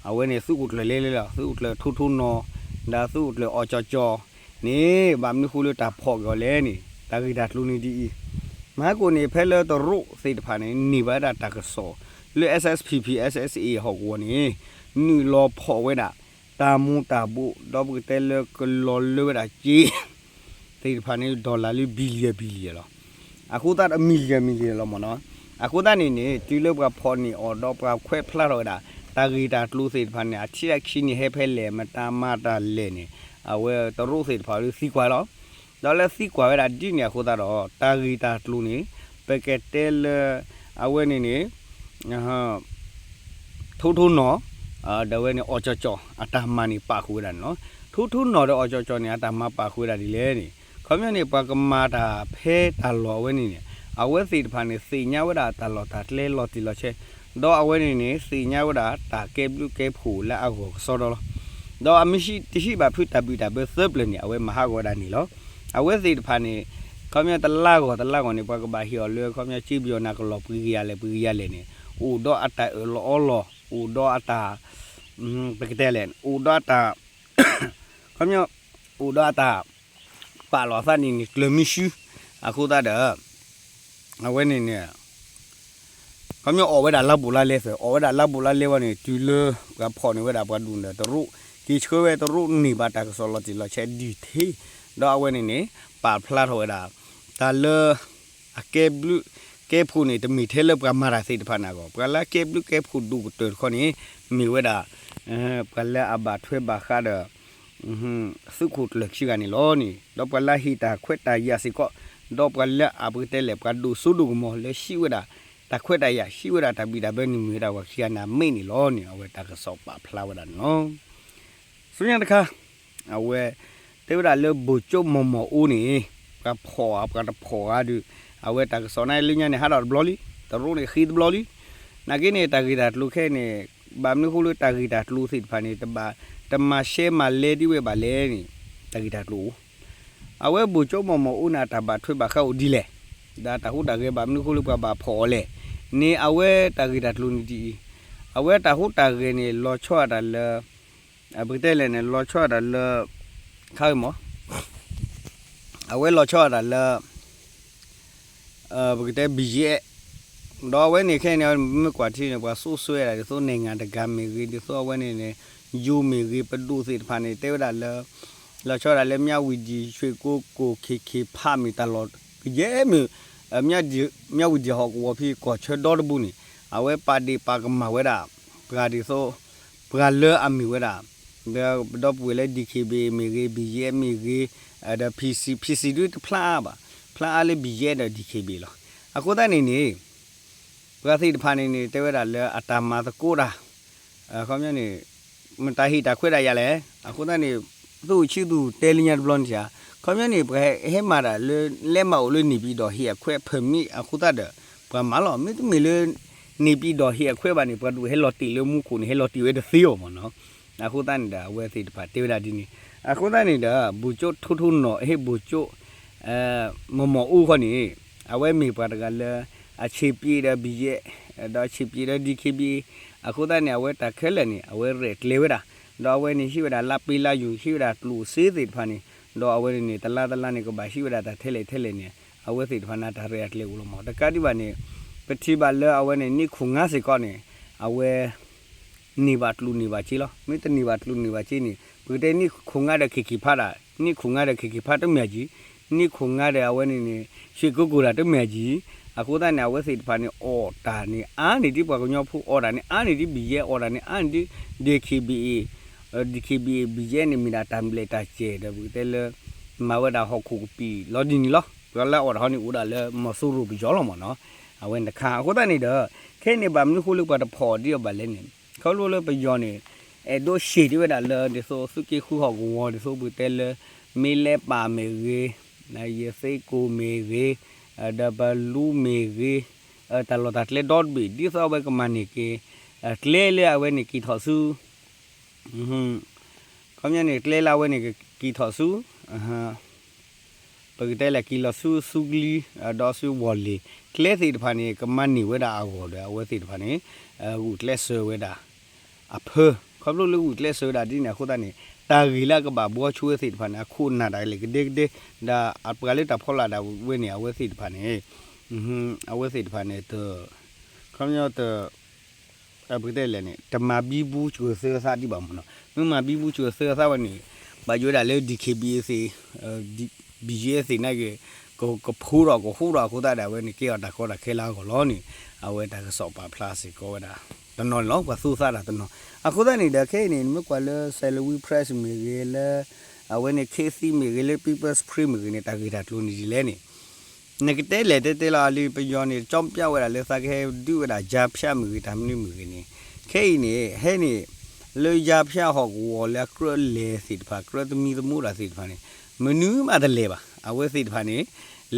အဝဲန့ၣ်သုးခိၣ်ကျၢၢ်လဲလဲလီၤ, သုးခိၣ်ကျၢၢ်ထိထိနီၢ် ဒီးသုးခိၣ်ကျၢၢ်အီၣ်ကၠီကၠီန့ၣ် ဘၣ်မနုၤဃိလၢတၢ်ဖီၣ်က့ၤအီၤလဲၣ်န့ၣ် တၢ်ဂ့ၢ်တၢ်ကျိၤန့ၣ်ဒ်အံၤ, မဟါကိၣ်န့ၣ် ဖဲလၢတရူးသ့ၣ်တဖၣ်န့ၣ် န့ၢ်ဘၣ်ဝဲဒၣ်တၢ်ကစီၣ်လၢ S S P P S S A ဟီၣ်ကဝီၤန့ၣ် နုာ်လီၤဖီၣ်ဝဲဒၣ် တၢ်မူၤတၢ်ဘှီး ဒီးပကတဲလၢကလီၤလၢဝဲဒၣ်က့ သ့ၣ်တဖၣ်န့ၣ် dollar လၢ billion billion လီၤ. အဃိသတး million million လီၤမ့ၢ်နီၤ. အဃိသတးန့ၣ်န့ၣ် တုၤလၢပှၤဖီၣ်န့ၢ်အီၤဒီးပှၤခွဲးဖျါထီၣ်ဝဲဒၣ် တၢ်ဂ့ၢ်တၢ်ကျိၤသ့ၣ်တဖၣ်န့ၣ် အထံၣ်အခံန့ၣ်ဟဲဖဲလဲၣ် မတၤမၤတၢ်လဲၣ်န့ၣ် အဝဲတရူးသ့ၣ်တဖၣ်လၢသံကွၢ်လီၤ. ဒီးလၢသံကွၢ်ဝဲဒၣ်ဒ်န့ၣ်အဃိသတးဒီး တၢ်ဂ့ၢ်တၢ်ကျိၤန့ၣ် ပကတဲလၢ အဝဲန့ၣ်န့ၣ် ထိထိနီၢ် ဒီးဝဲန့ၣ်အီၣ်ကၠီကၠီ အတၢ်မၤန့ၣ်ပာ်ဃုာ်ဝဲဒၣ်န့ၣ်လီၤ. ထိထိနီၢ်ဒီးအီၣ်ကၠီကၠီန့ၣ် အတၢ်မၤပာ်ဃုာ်ဝဲဒၣ်ဒ်လဲၣ်န့ၣ် ခီပညီန့ၣ် ပှၤကမၤတၢ်ဖဲတၢ်လီၢ်အဝဲန့ၣ်န့ၣ် အဝဲသ့ၣ်တဖၣ်န့ၣ် သ့ၣ်ညါဝဲဒၣ်တၢ်လီၢ်တၢ်ကျဲလီၤတံၢ်လီၤဆဲး ဒီးအဝဲန့ၣ်န့ၣ် သ့ၣ်ညါဝဲဒၣ်တၢ်ကဲဘျုးကဲဖှိၣ်လၢအဂီၢ်ကစီဒီလီၤ. ဒီးအမ့ၢ်တဟံးဘၣ်ဖုတၢ်ဘံၣ်တၢ်ဘၢသၢပျၢၤန့ၣ် အဝဲမၤဟးဂီၤဝဲဒၣ်န့ၣ်လီၤ. အဝဲသ့ၣ်တဖၣ်န့ၣ် ခီပညီတလါဂီၢ်တလါဂီၢ်န့ၣ် ပှၤကဘၣ်ဟ့ၣ်အီၤလၢ ခီပညီကၠ့ပယီၤနၤကလီၢ်ပှဲၤကယၤလဲၣ် ပှဲၤကယၤလဲၣ်န့ၣ် အိၣ်ဒီးအတၢ်အၢၣ်လီၤအီလီၤ အိၣ်ဒီးအတၢ် ပကတဲလဲၣ် အိၣ်ဒီးအတၢ် ခီပညီ အိၣ်ဒီးအတၢ် ပာ်လီၤအသးန့ၣ်န့ၣ် ကျၢၤမံဆူ အဃိသတးဒီး အဝဲန့ၣ်န့ၣ် ခီပညီအီၣ်ဝဲဒၣ်လါဘူးလါလဲသၢၣ် အီၣ်ဝဲဒၣ်လါဘူးလါလဲဝဲန့ၣ် တုၤလၢပှၤဖီၣ်န့ၢ်ဝဲဒၣ်ပှၤဒူၣ်န့ၣ်တရူး က့ၤဆှၢဝဲတရူးန့ၢ်ဘၣ်တၢ်ကစီၣ်လီၤတံၢ်လီၤဆဲးဒံးထ့ ဒီးအဝဲန့ၣ်န့ၣ် ပာ်ဖျါထီၣ်ဝဲဒၣ် တၢ်လၢ အကဲဘျုး ကဲဖှိၣ်န့ၣ်တမ့ၢ်ထဲလၢပှၤမၤတၢ်သ့ၣ်တဖၣ်န့ၣ်အဂီၢ် ပှၤလၢအကဲဘျုးကဲဖှိၣ်ဒိၣ်ကတၢၢ်တခီန့ၣ် မ့ၢ်ဝဲဒၣ် ပှၤလၢအဘၣ်ထွဲဘၣ်ဃးဒီး သုးခိၣ်ကျၢၢ်ခံဂၤန့ၣ်လီၤန့ၣ် ဒီးပှၤလၢအဟ့ၣ်တၢ်ခွဲးတၢ်ယာ်စ့ၢ်ကီး ဒီးပှၤလၢအပကတဲလဲၣ် ပှၤဒိၣ်စိဒိၣ်ကမီၤလၢဟံးဝဲဒၣ် တၢ်ခွဲးတၢ်ယာ် ဟံးဝဲဒၣ်တၢ်ဘံၣ်တၢ်ဘၢန့ၣ်မ့ၢ်ဝဲဒၣ်ပှၤခံဂၤန့ၣ်အမ့ၢ်န့ၣ်လီၤန့ၣ် အဝဲတၢ်ကစီၣ်ပာ်ဖျါဝဲဒၣ်န့ၣ်လီၤ. ဆူညါတခါ အဝဲ တဲဝဲဒၣ်လၢဘိၣ်ကၠိမီၢ်မီၢ်အူန့ၣ် ပှၤဖီၣ်ဧါ ပှၤတဖီၣ်ဧါဒီး အဝဲတၢ်ကစီၣ်န့ၣ်လၢညါန့ၣ် ဟးထီၣ်တဘျီလံ, တရူးန့ၣ်ဃ့တဘျီလံ. နာ်က့န့ၣ် တၢ်ဂ့ၢ်တၢ်ကျိၤခဲအံၤန့ၣ် ဘၣ်မနုၤဃိလၢတၢ်ဂ့ၢ်တၢ်ကျိၤသ့ၣ်တဖၣ်န့ၣ် တဘၣ် တမၤရှဲမၤလဲဒ်ဝဲဘၣ်လဲၣ်န့ၣ် တၢ်ဂ့ၢ်တၢ်ကျိၤအိၣ် အဝဲဘိၣ်ကၠိမီၢ်မီၢ်အူန့ၣ် အတၢ်ဘၣ်ထွဲဘၣ်ဃးအိၣ်ဒ်လဲၣ်, ဒီးတၢ်ဟူးတၢ်ဂဲၤဘၣ်မနုၤဃိလၢပှၤဘၣ်ဖီၣ်အီၤလဲၣ်န့ၣ် အဝဲတၢ်ဂ့ၢ်တၢ်ကျိၤန့ၣ်ဒ်အံၤ, အဝဲတၢ်ဟူးတၢ်ဂဲၤန့ၣ် လီၤဆီဒၣ်တၢ်လၢ ပကတဲလဲၣ်န့ၣ် လီၤဆီဒၣ်တၢ်လၢ ခါဂ့ၤမး အဝဲလီၤဆီဒၣ်တၢ်လၢ ပကတဲ ဘံၣ်ယဲၣ် ဒီးအဝဲန့ၣ်ခဲအံၤန့ၣ် မ့ၢ်ကွၢ်ထံန့ၣ် ပှၤစိစိဝဲဒၣ်ဒ်သိး နိုင်ငံတကာ မ့ၢ်ဂ့ၤ ဒ်သိးအဝဲန့ၣ်န့ၣ် ယိၤမ့ၢ်ဂ့ၤ ပဒိၣ်သ့ၣ်တဖၣ်န့ၣ် တဲဝဲဒၣ်လၢ လီၤဆီဒၣ်လၢ မြဝတီ ရွှေကုက္ကို ခ့ၣ်ခ့ၣ်ဖး မ့ၢ်တၢ်လီၢ်ကယဲၢ်မ့ၢ် မြဝတီ ဟီၣ်ကဝီၤဖဲကီၢ်ဆၢဒီတဘိန့ၣ် အဝဲပာ်ဒ့ၣ်ပာ်ကမၣ်ဝဲဒၣ် ပှၤဒ်သိး ပှၤလၢအမ့ၢ်ဝဲဒၣ် ဒီပုၢ်ဝဲၢ်လၢ DKBA မ့ၢ်ဂ့ၤ ဘံၣ်ယဲၣ် မ့ၢ်ဂ့ၤ ဒီး PC, PC ဒုတဖျါအါဘၣ်, ဖျါအါလၢ ဘံၣ်ယဲၣ် ဒီး DKBA လီၤ. အဃိသတးန့ၣ်န့ၣ် ပှၤသ့ၣ်တဖၣ်န့ၣ်န့ၣ် တဲဝဲဒၣ်လၢအတၢ်မၤသကိးတၢ် ခီပညီန့ၣ် မတၤဟ့ၣ်တၢ်ခွဲးတၢ်ယာ်လဲၣ်. အဃိသတးန့ၣ် သုးဆံသူၣ်တဲလၢညါတဘျီန့ၣ်ဧါ, ခီပညီန့ၣ် ပှၤဟဲမၤတၢ်လၢ လဲၤမၤအိၣ်လၢ နေပြည်တော် ဟ့ၣ်အခွဲး permit အဃိသတးဒီး ပှၤမၤလီၤ. မ့တမ့ၢ်လၢ နေပြည်တော် ဟ့ၣ်အခွဲးဘၣ်န့ၣ် ပှၤဒုးဟဲလီၤတ့ၢ်လၢမူခိၣ်န့ၣ် ဟဲလီၤတ့ၢ်ဝဲတသ့အီၤမ့ၢ်နီၤ. အဃိသတးန့ၣ်ဒီး အဝဲသ့ၣ်တဖၣ်တဲဝဲဒၣ်ဒ်န့ၣ် အဃိသတးန့ၣ်ဒီး ဗိုလ်ချုပ် ထိထိနီၢ် ဟ့ၣ် ဗိုလ်ချုပ် မီၢ်မီၢ်အူခီန့ၣ် အဝဲမ့ၢ်ပှၤတဂၤလၢ အဆံးပျ့ဒီး ဘံၣ်ယဲၣ် ဒီးအဆံးပျ့ဒီး DKBA အဃိသတးန့ၣ် အဝဲတၢ်ခဲလၢာ်န့ၣ် အဝဲရဲၣ်ကျဲၤဝဲဒၣ် ဒီးအဝဲန့ၣ်ဟံးဝဲဒၣ်လါပ့လါယူၤ ဟံးဝဲဒၣ်ကျိၣ်စ့သ့ၣ်တဖၣ်န့ၣ် ဒီးအဝဲန့ၣ်န့ၣ် တလါတလါန့ၣ် ကဘၣ်ဟံးဝဲဒၣ်တၢ်ထဲလဲၣ်ထဲလဲၣ်န့ၣ် အဝဲသ့ၣ်တဖၣ်န့ၣ် တၢ်ရဲၣ်အကျဲၤအိၣ်လီၤမး. တကးဒံးဘၣ်န့ၣ် ပထံၣ်ဘၣ်လၢအဝဲန့ၣ် နံၣ်ခိၣ်ငါစ့ၢ်ကီးန့ၣ် အဝဲ န့ၢ်ဘၣ်ကျိၣ်န့ၢ်ဘၣ်စ့လီၤ. မ့ၢ်တန့ၢ်ဘၣ်ကျိၣ်န့ၢ်ဘၣ်စ့န့ၣ် ပကတဲနံၣ်ခိၣ်ငါဒီးခ့ၣ်ခ့ၣ်ဖးဒၣ် နံၣ်ခိၣ်ငါဒီးခ့ၣ်ခ့ၣ်ဖးတမ့ၢ်အကံ, နံၣ်ခိၣ်ငါဒီးအဝဲန့ၣ်န့ၣ် ရွှေကုက္ကို ဒၣ်တမ့ၢ်အကံ. အဃိသတးန့ၣ် အဝဲသ့ၣ်တဖၣ်န့ၣ် အီၣ်တၢ်န့ၣ် အါန့ၢ်ဒ်ပှၤကညီဖိ အီၣ်တၢ်န့ၣ် အါန့ၢ်ဒ် ဘံၣ်ယဲၣ် အီၣ်တၢ်န့ၣ် အါန့ၢ်ဒ် DKBA, DKBA ဘံၣ်ယဲၣ်န့ၣ် မ့ၢ်ဒၣ်တၢ်ဘျဲၣ်တၢ်စဲၤဒီး ပကတဲလၢ မၤဝဲဒၣ်ဟီၣ်ခိၣ်ကပံာ်လီၤဒ်န့ၣ်လီၤ. ပှၤလၢအအီၣ်တၢ်ဟီန့ၣ် အိၣ်ဒၣ်လၢမီၤစိရိၤပယီၤလီၤမးနီၤ. အဝဲတခါ အဃိသတးန့ၣ်ဒီး ခဲအံၤန့ၣ် ဘၣ်မနုၤဃိလၢပှၤတဖီၣ်ဒ်အီၤဘၣ်လဲၣ်န့ၣ် ခီဖျိလၢပယီၤန့ၣ် အဲၣ်ဒိးရှဲးတ့ၢ်ဝဲဒၣ်လၢ ဒ်သိးသုးက့ဃုဟီၣ်ကဝီၤ ဒ်သိးပကတဲလၢ မ့ၢ်လဲၤပာ်မ့ၢ်ဂ့ၤ, ယသ့ကိၣ်မ့ၢ်ဂ့ၤ, ဒီးပလူမ့ၢ်ဂ့ၤ, တၢ်လီၢ်တၢ်ကျဲဒီတဘ့ၣ် ဒ်သိးအဝဲကမၤန့ၢ်က့ၤ ကျဲလၢအဝဲန့ၣ်က့ၤထီၣ်ဆူ ခီပညီန့ၣ် ကျဲလၢအဝဲန့ၣ်ကက့ၤထီၣ်ဆူ ပကတဲလၢက့ၤလီၤဆူ ဆူကလံၤ ဒီးဆူဝီၢ်လ့ၣ် ကျဲသ့ၣ်တဖၣ်န့ၣ် ကမၤန့ၢ်ဝဲဒၣ်အဂီၢ်ဒီး အဝဲသ့ၣ်တဖၣ်န့ၣ် ဂုာ်ကျဲးစၢးဝဲဒၣ် အဖၢ ခီဖျိလၢဂုာ်ကျဲးစၢးဝဲဒၣ်ဒ်န့ၣ်အဃိသတးန့ၣ် တၢ်ဂ့ၢ်လၢအကဘၣ်ဘှီဆိဝဲသ့ၣ်တဖၣ်န့ၣ် အခိၣ်နၢ်ဒၣ်လဲာ်ကဒဲကဒဲ ဒီးအပှၤလၢတၢ်ဖီလာ်ဒၣ်ဝဲန့ၣ် အဝဲသ့ၣ်တဖၣ်န့ၣ် အဝဲသ့ၣ်တဖၣ်န့ၣ် တ ခီပညီတ ပကတဲလဲၣ်န့ၣ် တမၤဘံဘူစှၤသၢသးဒံးဘၣ်မ့ၢ်နီၤ. မ့ၢ်မၤဘံဘူစှၤသၢသးဝဲန့ၣ် ဘၣ်ယိၣ်ဝဲဒၣ်လၢ DKBA သ့ၣ် BGF သ့ၣ်နာ်က့ ကဖိဒီးကဟူးဒီးအဃိသတးဒီး အဝဲန့ၣ်ကဲအီၤတၢ်ကီတၢ်ခဲလၢအဂီၢ်လီၤန့ၣ် အဝဲတၢ်ကစီၣ်ပာ်ဖျါစ့ၢ်ကီးဝဲဒၣ် တနီၤန့ၣ်လီၤ. ပှၤသူသးတၢ်တနီၤ အဃိသတးန့ၣ်ဒီး ခဲအံၤန့ၣ် နမ့ၢ်ကွၢ်လၢ Salween Press မ့ၢ်ဂ့ၤလၢ အဝဲန့ၣ် ခ့သံမ့ၢ်ဂ့ၤလၢ People's Spring မ့ၢ်ဂ့ၤန့ၣ် တၢ်ဂ့ၢ်တၢ်ကျိၤန့ၣ်ဒ်လဲၣ်န့ၣ် နကတဲလဲၣ်တဲတဲလီၤ အလံ ပယီၤန့ၣ် ကၠီပျၢ်ဝဲဒၣ်လၢသးကဟဲဒုးဝဲဒၣ် ကြားဖြတ် မ့ၢ်ဂ့ၤ တၢ်မနုၤမ့ၢ်ဂ့ၤန့ၣ် ခဲအံၤန့ၣ် ဟဲန့ၣ် လၢ ကြားဖြတ် ဟီၣ်ကဝီၤလၢအကြၢးလဲၤသ့ၣ်တဖၣ် ကြၢးသမံသမိးတၢ်သ့ၣ်တဖၣ်န့ၣ် မနုၤမးတလဲၤဘၣ်. အဝဲသ့ၣ်တဖၣ်န့ၣ်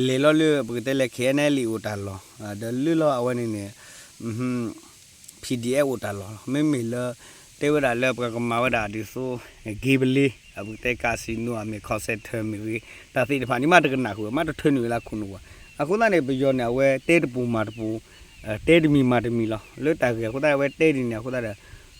လဲၤလီၤလၢပကတဲလၢ KNLA အိၣ်တၢ်လီၢ် ဒီးလၢလီၤအဝဲန့ၣ်န့ၣ် PDF အိၣ်တၢ်လီၢ်လီၤ. မ့မ့ၢ်လၢ တဲဝဲဒၣ်လၢပှၤကမၤဝဲဒၣ်ဒ်သိး က့ပလ့ အပကတဲ casino အမ့ၢ် call center မ့ၢ်ဂ့ၤ တၢ်သ့ၣ်တဖၣ်န့ၣ် မ့ၢ်တကနၣ်ဃုာ် မ့ၢ်တထၢနုာ်ဝဲလၢခိၣ်နူာ်ဘၣ်. အဃိသတးန့ၣ် ပယီၤန့ၣ် အဝဲတဲတပူၤမၤတပူၤ တဲတမံၤမၤတမံၤလီၤ. လၢတၢ်ဂ့ၢ်အဃိသတး အဝဲတဲဒ်န့ၣ်အဃိသတးဒီး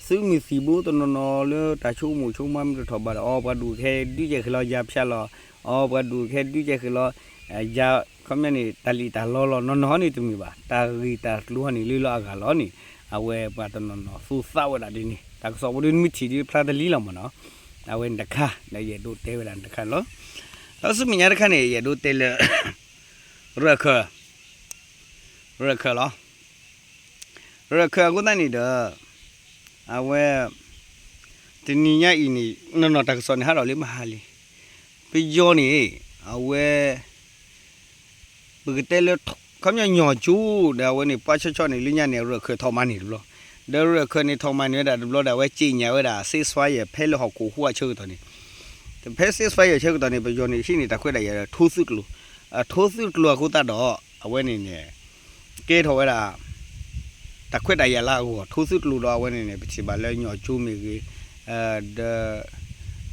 သုးမုၢ်သံၣ်ဘိတနီၤနီၤလၢတၢ်ဆိကမိၣ်ဆိကမးမ့ၢ်တထီၣ်ဘၣ်ဒီး အီ ပှၤဒူၣ်ကဟဲဒုးကဲဃဲၤလီၤ ကြားဖြတ် လီၤ. အီ ပှၤဒူၣ်ကဟဲဒုးကဲဃဲၤလီၤ ခီပညီန့ၣ် တၢ်လံၣ်တၢ်လီလီၤ နီၢ်နီၢ်န့ၣ်တမ့ၢ်ဘၣ် တၢ်ဂ့ၢ်တၢ်ကျိၤန့ၣ် လၢလီၤအဂၤလီၤန့ၣ် အဝဲပှၤတနီၤနီၤသူသးဝဲဒၣ်ဒ်န့ၣ် တၢ်ကစီၣ်ဖိဒ်နမ့ၢ်ထံၣ်ဒ်ဖျါတလံလီၤမ့ၢ်နီၤ. အဝဲန့ၣ်တခါ ဒီးယအဲၣ်ဒိးတဲဝဲဒၣ်န့ၣ်တခါန့ၣ်လီၤ. ဒီးဆူမဲာ်ညါတခါန့ၣ် ယအဲၣ်ဒိးတဲလၢ ရၢၢ်ခၢၣ် ရၢၢ်ခၢၣ်လီၤ. ရၢၢ်ခၢၣ်အဃိသတးန့ၣ်ဒီး အဝဲ တနံၤညါအံၤန့ၣ် နီၢ်နီၢ်တၢ်ကစီၣ်န့ၣ် ဟးထီၣ်လၢမဟါလံ. ပယီၤန့ၣ် အဝဲ ပကတဲလၢ ခီပညီညီၢ်ကၠိ ဒီးအဝဲန့ၣ် ပှၢ်ဆီဆီန့ၣ် လၢညါန့ၣ် ရၢၢ်ခၢၣ်ထီၣ်မၤန့ၢ်တဘျီ, ဒီးရၢၢ်ခၢၣ်န့ၣ် ထီၣ်မၤန့ၢ်ဝဲဒၣ်တဘျီဒီး အဝဲစံၣ်ညီၣ်ဝဲဒၣ် ceasefire ဖဲလၢဟီၣ်ခိၣ်ဟူးအဆၢကတီၢ်န့ၣ်, ဖဲ ceasefire ဆၢကတီၢ်န့ၣ် ပယီၤန့ၣ် ဟံးန့ၢ်တၢ်ခွဲးတၢ်ယာ်ဒီး ထိသုးကျိၤ, အထိသုးကျိၤအဃိသတးဒီး အဝဲန့ၣ်န့ၣ် ကဲထီၣ်ဝဲဒၣ် တၢ်ခွဲးတၢ်ယာ်လၢအဂီၢ် ထိသုးကျိၤဒီးအဝဲန့ၣ်န့ၣ် ပထံၣ်ဘၣ်လၢညီၢ်ကၠိမ့ၢ်ဂ့ၤ, ဒီး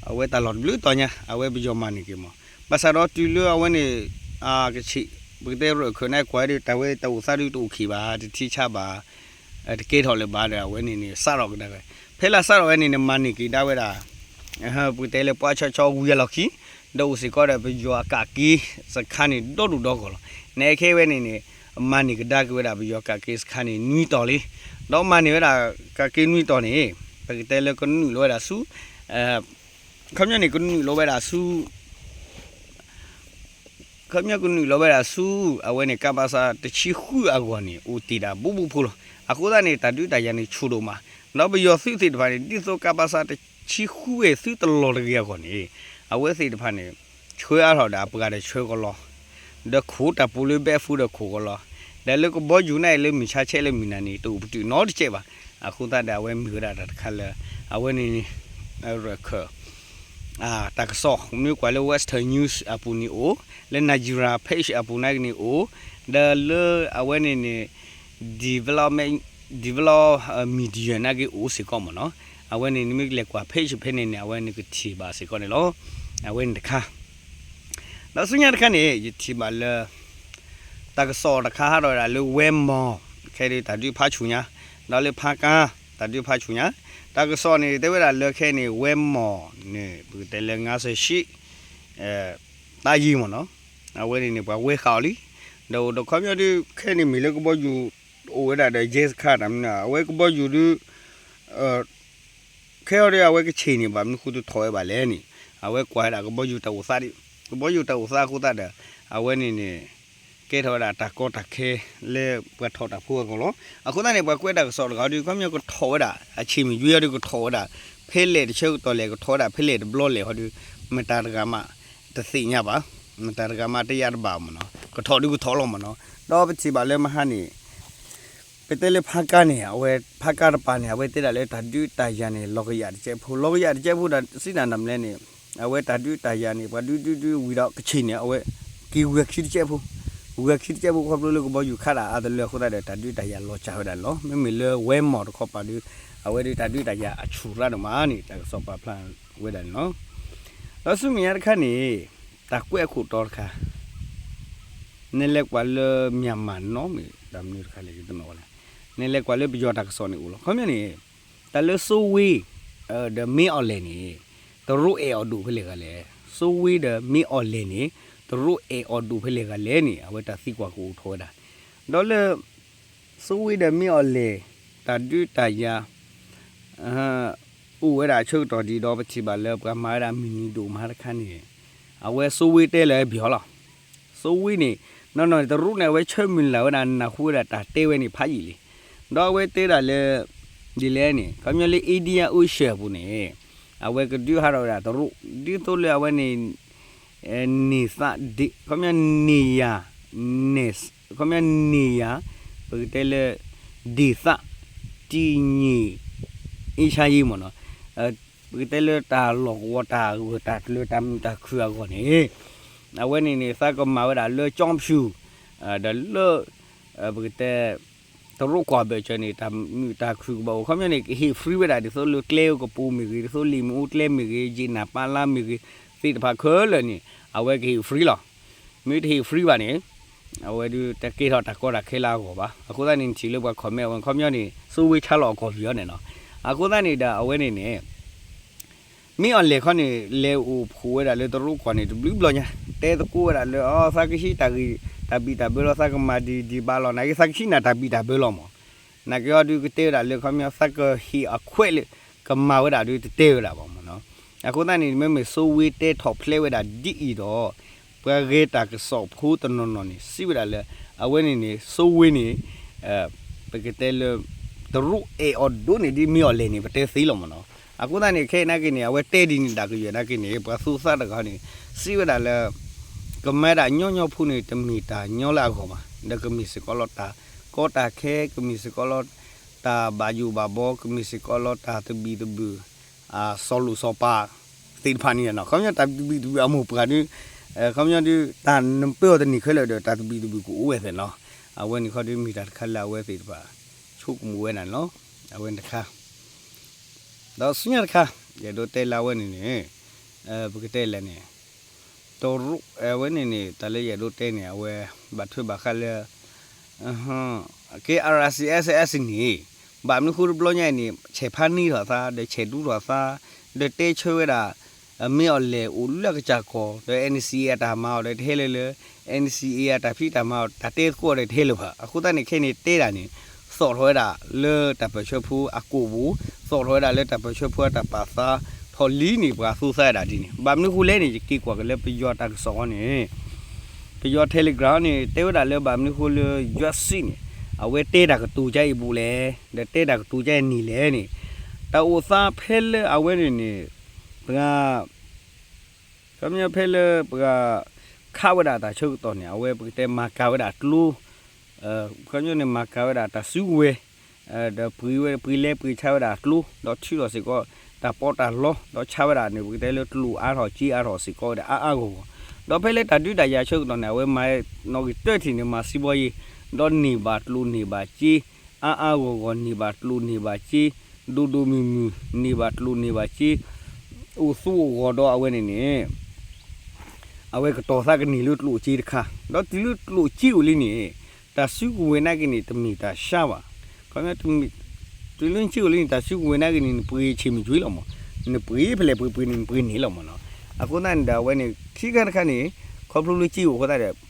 အဝဲတၢ်လီၢ်တဘျုးတီၤညါ အဝဲပယီၤမၤန့ၢ်က့ၤမး, ဘၣ်ဆၣ်ဒီးတုၤလၢအဝဲန့ၣ် ကဆံး ပကတဲရၢၢ်ခၢၣ်န့ၣ် ကွၢ်ဒ်တၢ်ဝဲတၢ်အိၣ်သးဒ်တအိၣ်ခံဘၣ် တထံဆါဘၣ် တကဲထီၣ်လၢၤဘၣ်ဒီး အဝဲန့ၣ်န့ၣ် စးထီၣ်ကဒါက့ၤ, ဖဲလၢစးထီၣ်ဝဲန့ၣ်န့ၣ် မၤန့ၢ်က့ၤဒၣ်ဝဲဒၣ် ပကတဲလၢပှၢ်ဆီဆီဝံၤအလီၢ်ခံ, ဒီးအိၣ်စ့ၢ်ကီးဒီးပယီၤအကးက့ၤစခါန့ၣ် ဒီဒူၣ်ဒီဂီၢ်လီၤ. န့ၣ်ခဲအံၤဝဲန့ၣ်န့ၣ် မၤန့ၢ်ကဒါက့ၤဝဲဒၣ်ပယီၤကးက့ၤစခါန့ၣ် နွံတီၤလံ, ဒီးမၤန့ၢ်ဝဲဒၣ်ကးက့ၤနွံတီၤန့ၣ် ပကတဲလၢကနုာ်လီၤဝဲဒၣ်ဆူ ခီပညီန့ၣ် ကနုာ်လီၤဝဲဒၣ်ဆူ ခီပညီကနုာ်လီၤဝဲဒၣ်ဆူ အဝဲန့ၣ် ကပစ တဆံဃုအဂီၢ်န့ၣ် အိၣ်တ့ၢ်ဒၣ်ဘူးဘူးဖိလီၤ. အဃိသတးန့ၣ် တၢ်ဒုးတၢ်ယၤန့ၣ် ဆူၣ်ဒိၣ်မး, ဒီးပယီၤသုးသ့ၣ်တဖၣ်န့ၣ် ဒ်သိးကပစ တဆံဃုဝဲသုတလီၤတဂ့ၤအဂီၢ်န့ၣ် အဝဲသ့ၣ်တဖၣ်န့ၣ် ဆှၢအါထီၣ်ဒီးအပှၤဒီးဆှၢကလီၤ, ဒီးခိၣ်တၢ်ပူၤလၢဘဲအဖုဒီးခိၣ်ကလီၤ, ဒီးလၢကဘီယူၤန့ၣ်လၢမုၢ်ဆါဆဲးလၢမုၢ်နၤန့ၣ် တအိၣ်ပတုာ်နီတစဲးဘၣ်. အဃိသတးဒီး အဝဲမ့ၢ်ဝဲဒၣ်တၢ်တခါလၢ အဝဲန့ၣ် ရၢၢ်ခၢၣ် တၢ်ကစီၣ် မ့ၢ်ကွၢ်လၢ Western News အပူၤန့ၣ်အိၣ်, လၢ Nigeria Page အပူၤနာ်က့န့ၣ်အိၣ်, ဒီးလၢအဝဲန့ၣ်န့ၣ် Development Develop Media နာ်က့အိၣ်စ့ၢ်ကီးမ့ၢ်နီၤ. အဝဲန့ၣ် နမ့ၢ်လဲၤကွၢ် page ဖဲန့ၣ်န့ၣ် အဝဲန့ၣ်ကထံၣ်ဘၣ်စ့ၢ်ကီးန့ၣ်လီၤ. အဝဲန့ၣ်တခါ ဒီးဆူညါတခါန့ၣ် ယထံၣ်ဘၣ်လၢ တၢ်ကစီၣ်တခါဟးထီၣ်ဝဲဒၣ်လၢ ဝဲမီၢ် ခဲအံၤတၢ်ဒုးဖးဆူၣ်ညါ, ဒီးလၢဖးကါ တၢ်ဒုးဖးဆူၣ်ညါ, တၢ်ကစီၣ်န့ၣ် တဲဝဲဒၣ်လၢခဲအံၤန့ၣ် ဝဲမီၢ်န့ၣ် ပကတဲလၢ ငါးဆယ့်ရှစ် တၢ်ယံာ်မ့ၢ်နီၤ, အဝဲန့ၣ်န့ၣ် ပှၤဝဲဃာ်အီၤလံ, ဒီးအိၣ်ဒီးခီပညီဒုး ခဲအံၤန့ၣ်မ့ၢ်လၢကဘီယူၤအိၣ်ဝဲဒၣ်ဒီး ရဲစခန်း တၢ်မနုၤ အဝဲကဘီယူၤဒုး ခဲအံၤဒီး အဝဲကဆ့ၣ်န့ၣ် ဘၣ်မနုၤဃိတထီၣ်ဝဲဘၣ်လဲၣ်န့ၣ် အဝဲကွၢ်ဝဲဒၣ်ကဘီယူၤတၢ်အိၣ်သးဒံး, ကဘီယူၤတၢ်အိၣ်သးအဃိသတးဒီး အဝဲန့ၣ်န့ၣ် ကဲထီၣ်ဝဲဒၣ်တၢ်ကီတၢ်ခဲလၢပှၤထီၣ်တၢ်ဖိအဂီၢ်လီၤ. အဃိသတးန့ၣ် ပှၤကွဲးတၢ်ကစီၣ်တဂၤဒီး ခီပညီကထီၣ်ဝဲဒၣ် အဆ့ၣ်မ့ၢ်ယွဲဒီးကထီၣ်ဝဲဒၣ် ဖဲလဲၣ်တဆၢကတီၢ်လဲၣ် ကထီၣ်ဝဲဒၣ်ဖဲလဲၣ်တဘျီလဲၣ်ဟီဒီး မတၤတဂၤမး တသ့ၣ်ညါဘၣ်, မတၤတဂၤမးတယာ်တဘၣ်မ့ၢ်နီၤ, ကထီၣ်ဒုးကထီၣ်လီၤမ့ၢ်နီၤ. ဒီးပထံၣ်ဘၣ်လၢမဟါန့ၣ် ပတဲလၢဖးကါန့ၣ် အဝဲဖးကါတပၤန့ၣ် အဝဲတဲဒၣ်လၢတၢ်ဒုးတၢ်ယၤန့ၣ် လီၤကယၢ်တကဲးဖိ, လီၤကယၢ်တကဲးဖိဒီး စံးနၤနၤမလဲၣ်န့ၣ် အဝဲတၢ်ဒုးတၢ်ယၤန့ၣ် ပှၤဒုးဒုးဒုးဝံၤဒီးကဆ့ၣ်န့ၣ် အဝဲက့ၤဝံၤခံတကဲးဖိ, ဂဲၤခံတကဲးဖိခီဖျိလၢကဘီယူၤခးတၢ်အါတလၢအဃိသတးဒီး တၢ်ဒုးတၢ်ယၤလီၤစၢ်ဝဲဒၣ်န့ၣ်လီၤ. မ့မ့ၢ်လၢဝဲမီၢ်တခီပၤဒီး အဝဲဒီးတၢ်ဒုးတၢ်ယၤအဆူၣ်ရၣ်ဒိၣ်မးန့ၣ် တၢ်ကစီၣ်ပာ်ဖျါဝဲဒၣ်န့ၣ်လီၤ. ဒီးဆူမဲာ်ညါတခါန့ၣ် တၢ်ကွဲးအခိၣ်တီတခါ နဲလဲၤကွၢ်လၢ Myanmar Now မ့ၢ်တၢ်မနုၤတခါလဲၣ် ယတနီၣ်ဝဲလဲၣ်, နဲလဲၤကွၢ်လၢပယီၤတၢ်ကစီၣ်န့ၣ်အိၣ်လီၤ. ခီပညီန့ၣ် တၢ်လၢစိဝ့ ဒီးမ့ၢ်အီၤလဲၣ်န့ၣ် တရူးအဲၣ်အီၤဒိၣ်ဖဲလဲၣ်ဂၤလဲၣ်, စိဝ့ဒီးမ့ၢ်အီၤလဲၣ်န့ၣ် တရူးအဲၣ်အီၤဒိၣ်ဖဲလဲၣ်ဂၤလဲၣ်န့ၣ် အဝဲတၢ်သံကွၢ်ကအိၣ်ထီၣ်ဝဲဒၣ်. ဒီးလၢ စိဝ့ဒီးမ့ၢ်အီၤလဲၣ် တၢ်ဒုးတၢ်ယၤ အိၣ်ဝဲဒၣ်အဆၢကတီၢ်ဒ်ဒီး ပထံၣ်ဘၣ်လၢပှၤမၤဝဲဒၣ်မုၢ်နံၤဒိၣ်မးတခါန့ၣ် အဝဲစိဝ့တဲလၢပယီၤလီၤ. စိဝ့န့ၣ် နီၢ်နီၢ်န့ၣ် တရူးန့ၣ် အဝဲဆၢမုၢ်လၢ်ဝဲဒၣ် နၢ်ဟူဝဲဒၣ်တၢ်တဲဝဲန့ၣ်ဖးယံာ်လံ. ဒီးအဝဲတဲဒၣ်လၢ ဒ်လဲၣ်န့ၣ် ခီပညီလၢ Indian Ocean အပူၤန့ၣ် အဝဲကဒုးဟးထီၣ်ဝဲဒၣ်တရူး ဒ်သိးလၢအဝဲန့ၣ် န့ၢ်သးဒ့ ခီပညီန့ၢ်ယၤ န့ၢ် ခီပညီန့ၢ်ယၤ ပကတဲလၢ ဒ့ၣ်သး တံၢ်ညံၣ် အ့ၣ်ဆါယံမ့ၢ်နီၤ ပကတဲလၢတၢ်လီၢ်ကဝီၤတၢ်ဂၢၢ်တၢ်ကျၢၤတၢ်မုာ်တၢ်ခုၣ်အဂီၢ်န့ၣ် အဝဲန့ၣ်န့ၣ် သးကမၤဝဲဒၣ်လၢကၠီဖၠူၣ် ဒီးလၢ ပကတဲ တရူးကွၢ်ဘၢၣ်စၢၤန့ၣ် တၢ်မုာ်တၢ်ခုၣ်ကဘၣ်အိၣ် ခီပညီန့ၣ် ကဟ့ၣ် free ဝဲဒၣ်ဒ်သိးလၢကျဲကပူၤမ့ၢ်ဂ့ၤ ဒ်သိးလံာ်မ့ၣ်အူကျဲမ့ၢ်ဂ့ၤ ယံာ်နၢ်ပၢ်လါမ့ၢ်ဂ့ၤ သ့ၣ်တဖၣ်ခဲလၢာ်န့ၣ် အဝဲကဟ့ၣ် free လီၤ. မ့ၢ်တဟ့ၣ် free ဘၣ်န့ၣ် အဝဲဒုးတကဲထီၣ်တၢ်ကီတၢ်ခဲလၢအဂီၢ်ဘၣ်. အဃိသတးန့ၣ် နထံၣ်လၢပှၤ comment အဝဲ ခီပညီန့ၣ် စိဝ့ဆါလီၤအကီၢ်ပယီၤန့ၣ်နီၤ. အဃိသတးန့ၣ်ဒီးအဝဲန့ၣ်န့ၣ် မ့ၢ်အီၤလဲၣ်ခီန့ၣ် လဲၤအိၣ်ဖှိၣ်ဝဲဒၣ်လၢတရူးကွီၢ်န့ၣ် တဘျုးဘျီညါ တဲသကိးဝဲဒၣ်လၢ အီ သးကဟံးတၢ်ဂ့ၢ် တၢ်ဘံၣ်တၢ်ဘၢလီၤ သးကမၤဒ်ဒ်ဘၣ်လီၤ နာ်က့သးကဟံးနၤတၢ်ဘံၣ်တၢ်ဘၢလီၤမး နာ်က့အီၤဒုးကတဲဝဲဒၣ်လၢခီပညီ သးကဟ့ၣ်အခွဲးလၢ ကမၤဝဲဒၣ်ဒုးတတဲဝဲဒၣ်ဘၣ်မးနီၤ. အဃိသတးန့ၣ် မ့မ့ၢ်စိဝ့တဲထီၣ်ဖျဲးဝဲဒၣ်ဒ်အံၤဒီး ပှၤဂဲၤတၢ်ကစီၣ်ဖိတနီၤနီၤန့ၣ် စံးဝဲဒၣ်လၢ အဝဲန့ၣ်န့ၣ် စိဝ့န့ၣ် ပကတဲလၢ တရူးအဲၣ်အီၤဒိၣ်န့ၢ်ဒ်မ့ၢ်အီၤလဲၣ်န့ၣ် ပတဲသ့လီၤမးနီၤ. အဃိသတးန့ၣ် ခဲအံၤနာ်က့န့ၣ် အဝဲတဲဒ်န့ၣ်ဒၣ်ကယဲၢ်နာ်က့န့ၣ် ပှၤသူသးတဂၤန့ၣ် စံးဝဲဒၣ်လၢ ကမၤဒၣ်ညီညီဖိန့ၣ် တမ့ၢ်တၢ်ညီလၢအဂီၢ်ဘၣ် ဒီးကမ့ၢ်စ့ၢ်ကီးလီၤတၢ်ကီတၢ်ခဲ ကမ့ၢ်စ့ၢ်ကီးလီၤ တၢ်ဘၣ်ယိၣ်ဘၣ်ဘီ ကမ့ၢ်စ့ၢ်ကီးလီၤတၢ်သဘံၣ်သဘုၣ် စီၤလိၣ်စီၤပၤ သ့ၣ်တဖၣ်န့ၣ်နီၤ. ခီပညီတၢ်သဘံၣ်သဘုၣ်အမိၢ်ပှၢ်ဒုး ခီပညီဒုး တၢ်နပၢအီၤတန့ၢ်ခဲလၢာ်ဒီး တၢ်သဘံၣ်သဘုၣ်ကအိၣ်ဝဲသ့ၣ်နီၤ. အဝဲန့ၣ်ခီဒုးမ့ၢ်တၢ်တခါလၢအဝဲသ့ၣ်တဖၣ် ဆိကမိၣ်ဝဲဒၣ်န့ၣ်လီၤ. အဝဲန့ၣ်တခါ ဒီးဆူညါတခါ ယအဲၣ်ဒိးတဲလၢအဝဲန့ၣ်န့ၣ် ပကတဲလဲၣ်န့ၣ် တရူး အဝဲန့ၣ်န့ၣ် တၢ်လၢယအဲၣ်ဒိးတဲန့ၣ် အဝဲ ဘၣ်ထွဲဘၣ်ဃးလၢ ကဲ RCSS န့ၣ် ဘၣ်မနုၤဃိတဘျီညါအံၤန့ၣ် ဆဲးဖးန့ၢ်ထီၣ်သး ဒီးဆဲးဒူထီၣ်သး ဒီးတဲဆၢဝဲဒၣ် မ့ၢ်အီၤလဲၣ်အိၣ်လၢအကစၢ်ကီၢ် ဒီး NCA အတၢ်မၤအီၤဒီးတဟဲလၢၤလၢ NCA အတၢ်ဖံးတၢ်မၤအီၤ တၢ်တဲသကိးအီၤဒီးတဟဲလၢၤဘၣ်. အဃိသတးန့ၣ် ခဲအံၤန့ၣ်တဲဒၣ်န့ၣ် သီၣ်ထီၣ်ဝဲဒၣ်လၢတၢ်ပၢၢ်ဆၢဖိအကိာ်ပူၤ သီၣ်ထီၣ်ဝဲဒၣ်လၢတၢ်ပၢၢ်ဆၢဖိအတၢ်ပာ်သးထီၣ်လံန့ၣ် ပှၤသူသးဝဲဒၣ်ဒ်န့ၣ် ဘၣ်မနုၤဃိလဲၣ်န့ၣ် ယက့ၤကွၢ်က့ၤလၢပယီၤတၢ်ကစီၣ်အီၤန့ၣ် ပယီၤ Telegram န့ၣ် တဲဝဲဒၣ်လၢဘၣ်မနုၤဃိလၢ ယွၤစံးန့ၣ် အဝဲတဲတၢ်ကတိၤကါအံၤဘူးလဲၣ် ဒီးတဲတၢ်ကတိၤကါအံၤနံၣ်လဲၣ်န့ၣ် တၢ်အိၣ်သးဖဲလၢအဝဲန့ၣ်န့ၣ် ပှၤ ခီပညီဖဲလၢပှၤ ခးဝဲဒၣ်တၢ်ဆၢကတီၢ်န့ၣ် အဝဲပကတဲမၤကၤဝဲဒၣ်ကျိ ခီပညီန့ၣ် မၤကၤဝဲဒၣ်တၢ်စုကဝဲၤ ဒီးပှ့ၤဝဲ ပှ့ၤလဲပှ့ၤဆါဝဲဒၣ်ကျိ ဒီးထုးထီၣ်စ့ၢ်ကီး တၢ်ပီးတၢ်လီ ဒီးဆါဝဲဒၣ်န့ၣ် ပကတဲလၢကျိအါထီၣ်စ့အါထီၣ်စ့ၢ်ကီးဝဲဒၣ်အါအါဂီၢ်ဂီၢ် ဒီးဖဲလၢတၢ်ဒုးတၢ်ယၤဆၢကတီၢ်န့ၣ် အဝဲမၤနီၣ်ဂံၢ်တၢထံၣ်န့ၣ် မၤစံးဘီယ့ ဒီးန့ၢ်ဘၣ်ကျိန့ၢ်ဘၣ်စ့ အါအါဂီၢ်ဂီၢ် န့ၢ်ဘၣ်ကျိန့ၢ်ဘၣ်စ့ ဒိၣ်ဒိၣ်မုၢ်မုၢ် န့ၢ်ဘၣ်ကျိန့ၢ်ဘၣ်စ့ အိၣ်သူအဂီၢ်ဒီးအဝဲန့ၣ်န့ၣ် အဝဲကတီၤသးကန့ၢ်လၢကျိၣ်စ့တခါ ဒီးတုၤလၢကျိၣ်စ့အိၣ်လံန့ၣ် တၢ်စုကဝဲၤနာ်က့န့ၣ် တမ့ၢ်တၢ်ဆါဘၣ်. ခီပညီ တုၤလၢစ့အိၣ်လံန့ၣ် တၢ်စုကဝဲၤနာ်က့န့ၣ် နပှ့ၤဆ့ၣ်မုၢ်ကွံာ်လီၤမး, နပှ့ၤဖဲလဲၣ်ပှ့ၤပှ့ၤန့ၣ် နပှ့ၤန့ၢ်လီၤမးနီၤ. အဃိသတးန့ၣ်ဒီး အဝဲန့ၣ် ခံခါတခါန့ၣ် ခီဖျိလၢစ့အိၣ်အဃိသတးဒီး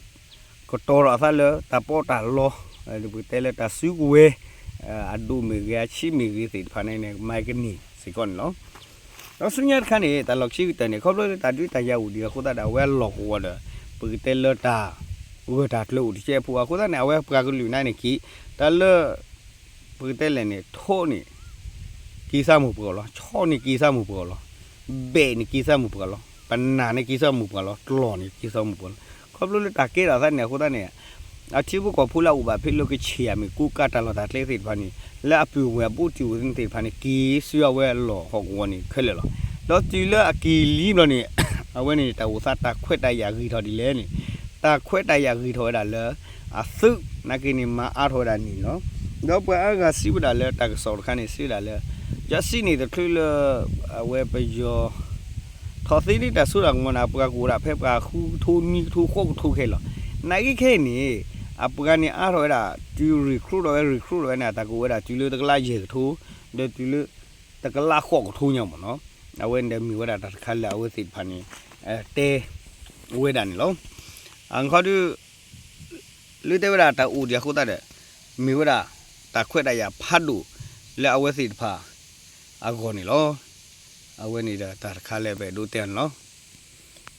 ကတီၤထီၣ်အသးလၢတၢ်ပီးတၢ်လီ, ပကတဲလၢတၢ်စုကဝဲၤ, အဒိၣ်မ့ၢ်ဂ့ၤ အဆံးမ့ၢ်ဂ့ၤသ့ၣ်တဖၣ်န့ၣ်န့ၣ် မၤကန့ၢ်စ့ၢ်ကီးန့ၣ်လီၤ. ဒီးဆူညါတခါန့ၣ် တၢ်လီၢ်ခံကတၢၢ်န့ၣ် ခီဖျိလၢတၢ်ဒုးတၢ်ယၤအိၣ်ဒံးအဃိသတးဒီး အဝဲအလီၢ်ကဝီၤဒီး ပကတဲလၢတၢ်ဂၢၢ်တၢ်ကျၢၤအိၣ်တကဲးဖိအဃိသတးန့ၣ် အဝဲပှၤကလုာ်နာ်န့ၣ်က့ၤ တၢ်လၢ ပကတဲလဲၣ်န့ၣ် ထိးန့ၣ် က့ၤသးမုၢ်ပှၢ်လီၤ, ဆီၣ်န့ၣ်က့ၤသးမုၢ်ပှၢ်လီၤ, ဘဲးန့ၣ်က့ၤသးမုၢ်ပှၢ်လီၤ, ပနၢ်န့ၣ်က့ၤသးမုၢ်ပှၢ်လီၤ, ကျီၢ်န့ၣ်က့ၤသးမုၢ်ပှၢ်လီၤ. ခီဖျိလၢတၢ်ကဲထီၣ်သးန့ၣ်အဃိသတးန့ၣ် အထံဖိကီၢ်ဖိလၢအအိၣ်ဘၣ်ဖဲလၢကဆံးဧါမ့ၢ် ကိးကးတၢ်လီၢ်တၢ်ကျဲသ့ၣ်တဖၣ်န့ၣ် လၢအပုၢ်ဝဲၢ်အဘူးတံၢ်ဝဲသ့ၣ်တဖၣ်န့ၣ် က့ၤဆူအဝဲအလီၢ်ဟီၣ်ကဝီၤန့ၣ်ခဲလၢာ်လီၤ. ဒီးတုၤလၢအက့ၤလံဘျီန့ၣ် အဝဲန့ၣ်တၢ်အိၣ်သးတၢ်ခွဲးတၢ်ယာ်ဂ့ၤထီၣ်ဒ်လဲၣ်န့ၣ် တၢ်ခွဲးတၢ်ယာ်ဂ့ၤထီၣ်ဝဲဒၣ်လၢ အသုးနာ်က့န့ၣ် မၤအါထီၣ်ဝဲဒၣ်န့ၣ်လီၤ. ဒီးပှၤအါဂၤစံးဝဲဒၣ်လၢတၢ်ကစီၣ်တခါန့ၣ် စံးဝဲဒၣ်လၢ ယစံးန့ၣ်တချုးလၢ အဝဲပယီၤ ထီၣ်သ့န့ၣ်တၢ်စိတၢ်ကမီၤန့ၣ် အပှၤကအိၣ်ဒၣ်ဖဲပှၤဃုကထိနွံကထိဃိးကထိခဲလီၤ. နာ်က့ခဲအံၤန့ၣ် အပှၤန့ၣ်အါထီၣ်ဝဲဒၣ် တုၤ recruit ထီၣ်ဝဲ recruit ထီၣ်ဝဲန့ၣ် အတၢ်ကအိၣ်ဝဲဒၣ်တုၤလၢတကလးယဲၢ်ကထိ ဒီးတုၤလၢ တကလးဃိးကထိညါမ့ၢ်နီၤ. အဝဲန့ၣ်ဒီးမ့ၢ်ဝဲဒၣ်တၢ်တခါလၢအဝဲသ့ၣ်တဖၣ်န့ၣ် တဲဝဲဒၣ်န့ၣ်လီၤ. အခီဒု လၢတဲဝဲဒၣ်တၢ်အိၣ်ဒံးအဃိသတးဒီး မ့ၢ်ဝဲဒၣ်တၢ်ခွဲးတၢ်ယာ်ဖးဒိၣ်လၢအဝဲသ့ၣ်တဖၣ်အဂီၢ်န့ၣ်လီၤ. အဝဲန့ၣ်ဒီးတၢ်တခါလၢပအဲၣ်ဒိးတဲန့ၣ်လီၤ.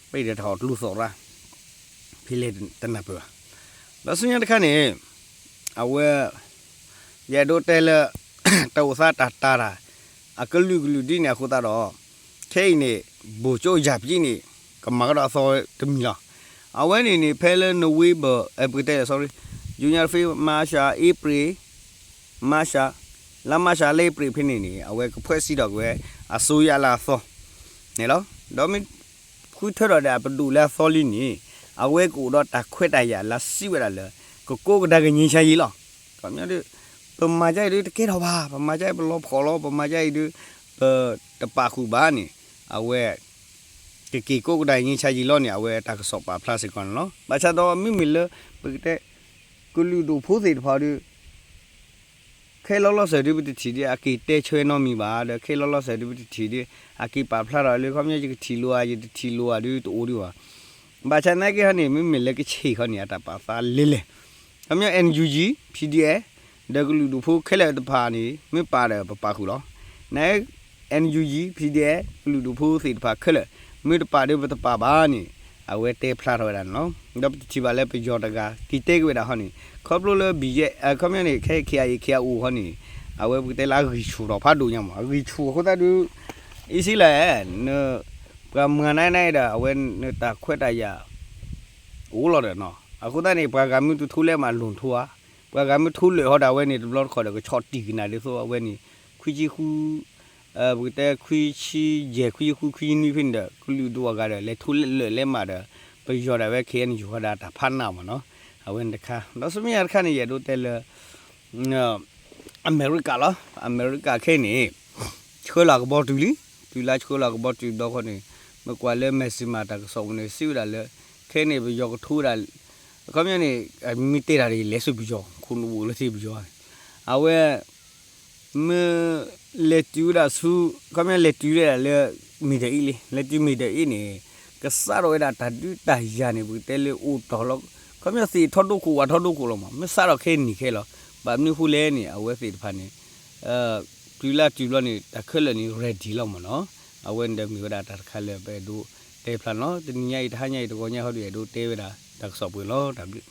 ပဒီးတၢ်အီၣ်ကျိသီၣ်ရၣ် ဖဲလဲၣ်တနၢ်ပၢၢ်ဘၣ်. ဒီးဆူညါတခါန့ၣ် အဝဲ ယအဲၣ်ဒိးတဲလၢ တၢ်အိၣ်သးတၢ်တာ်တၢ် အကလုာ်ကလုာ်ဒ်န့ၣ်အဃိသတးဒီး ခဲအံၤန့ၣ် ဗိုလ်ချုပ် ရာပြည့်န့ၣ် ကမၤကဒီးအသီတမံၤလီၤ. အဝဲန့ၣ်န့ၣ် ဖဲလၢ November အဲ ပကတဲလၢ sorry, January, February, March, April, March, လါ March လါ April ဖဲန့ၣ်န့ၣ် အဝဲကဖှဲးစံးထီၣ်က့ၤဝဲ အစိုးရလၢအသီန့ၣ်လီၤ. ဒီးမ့ၢ် ဃုထၢထီၣ်ဒီးအပဒိၣ်လၢအသီလံန့ၣ် အဝဲကအိၣ်ဒီးတၢ်ခွဲးတၢ်ယာ်လၢစံးဝဲဒၣ်လၢ ကကိးကဒါက့ၤ ငြိမ်းချမ်းရေး လီၤ. ခီပညီဒီး ပမၤကါအံၤဒုးတကဲထီၣ်ဘၣ်, ပမၤကါအံၤပလီၤဖှီၣ်လီၤ, ပမၤကါအံၤဒုး ပတပာ်ဃုာ်ဘၣ်န့ၣ် အဝဲ ကက့ၤကိးကဒါက့ၤ ငြိမ်းချမ်းရေး လီၤန့ၣ် အဝဲတၢ်ကစီၣ်ပာ်ဖျါစ့ၢ်ကီးန့ၣ်လီၤ. ဘၣ်ဆၣ်ဒီးမ့မ့ၢ်လၢ ပကတဲ ကလုာ်ဒူၣ်ဖိသ့ၣ်တဖၣ်ဒီး ခဲလီၤလီၤဆဲးဒုးပတထံၣ်ဒ်အက့ၤတဲဆၢနီတမံၤဘၣ်, ဒီးခဲလီၤလီၤဆဲးဒုးပတထံၣ်ဒ် အက့ၤပာ်ဖျါထီၣ်လၢ ခီပညီယကထံၣ်လိာ်ဧါ ယတထံၣ်လိာ်ဧါဒုးတအိၣ်ဒံးဘၣ်. ဘၣ်ဆၣ်သနာ်က့ဟီန့ၣ် မ့မ့ၢ်လၢကဆ့ၣ်ခီန့ၣ် အတၢ်ပာ်သးလဲၢ်လဲၢ်. ခီပညီ NUG, PDF ဒီးကလုာ်ဒူၣ်ဖိခဲလၢာ်တဖၣ်န့ၣ် မ့ၢ်ပာ်ဒီးပပာ်ဃုာ်လီၤ. န NUG, PDF ကလုာ်ဒူၣ်ဖိသ့ၣ်တဖၣ်ခဲလၢာ် မ့ၢ်တပာ်ဒီးပတပာ်ဘၣ်န့ၣ် အဝဲတဲဖျါထီၣ်ဝဲဒၣ်န့ၣ်လီၤ. ဒီးပတထံၣ်ဘၣ်လၢပယီၤတဂၤ က့ၤတဲက့ၤဝဲဒၣ်ဟီန့ၣ် ခီဖျိလၢ ဘီၣ်ယဲၣ် ခီပညီန့ၣ် ခဲ ခ့ၣ်အဲၣ်အ့ၣ် ခ့ၣ်အဲၣ်အိၣ်ဟီန့ၣ် အဝဲပကတဲလၢအဂံၢ်ဆူၣ်ထီၣ်ဖးဒိၣ်ညါမး အဂံၢ်ဆူၣ်အဃိသတးဒုး အံၤစံးလဲၣ် န ပှၤမၤနါနါဒီး အဝဲနတၢ်ခွဲးတၢ်ယာ် အိၣ်လီၤဒီးနီၤ. အဃိသတးန့ၣ် ပှၤဂၤမ့ၢ်တထိလဲၣ်မး လူၤထိဧါ, ပှၤဂၤမ့ၢ်ထိလၢာ်ဟီဒီး အဝဲန့ၣ် တဘျီတခီၣ်ဒီး ကဆီၣ်တံၢ်ကနၣ်ဒ်သိး အဝဲန့ၣ် ခွံဆံဃု ပကတဲခွံဆံယဲၢ် ခွံဆံဃု ခွံဆံနွံဖဲန့ၣ်ဒီး ကလုာ်ဒူၣ်အဂၤဒီး လဲၤထိလၢာ်လဲၤမးဒီး ပယီၤဒၣ်ဝဲ ခ့ၣ်အဲၣ်ယူၣ် ဃီဒီး တၢ်ဖးနးမးနီၤ. အဝဲန့ၣ်တခါ ဒီးဆူမဲာ်ညါတခါန့ၣ် ယအဲၣ်ဒိးတဲလၢ အမဲရကၤလီၤ. အမဲရကၤခဲအံၤန့ၣ် ဆှၢလီၤကဘီတုၤလံ. တုၤလၢဆှၢလီၤကဘီတုၤဒီးခီန့ၣ် မ့ၢ်ကွၢ်လၢ Mizzima တၢ်ကစီၣ်ပူၤန့ၣ် စံးဝဲဒၣ်လၢ ခဲအံၤန့ၣ် ပယီၤကထိဝဲဒၣ် အခီပညီန့ၣ် မ့ၢ်တဲတၢ်ဒ်လဲၣ် စ့ၢ်ပယီၤ ခိၣ်နူာ်အိၣ်လၢသ့ၣ်ပယီၤ အဝဲ မ့ၢ်လဲၤတုၤဝဲဒၣ်ဆူ ခီပညီလဲၤတုၤဝဲဒၣ်လၢ Middle East လံ လဲၤတုၤ Middle East န့ၣ် ကစးထီၣ်ဝဲဒၣ်တၢ်ဒုးတၢ်ယၤန့ၣ် ပကတဲလၢအိၣ်တီၢ်လီၤ ခီပညီသ့ၣ်ထီဒိခိၣ်ဝၣ်ထီဒိခိၣ်လီၤမး မ့ၢ်စးထီၣ်ခဲအံၤနံၣ်ခဲလီၤ. ဘၣ်မနုၤဃိလဲၣ်န့ၣ် အဝဲသ့ၣ်တဖၣ်န့ၣ် တုၤလၢတုၤဘျီန့ၣ် တၢ်ခဲလၢာ်န့ၣ် ready လီၤမးနီၤ. အဝဲန့ၣ်ဒီးမ့ၢ်ဝဲဒၣ်တၢ်တခါလၢပအဲၣ်ဒိးတဲဖျါန့ၣ်လီၤ. တနံၤညါအံၤ တဟါညါအံၤ တဂီၤညါဟီဒီး အဲၣ်ဒိးတဲဝဲဒၣ်တၢ်ကစီၣ်ပှဲၤလီၤ. တၢ်ဘျုး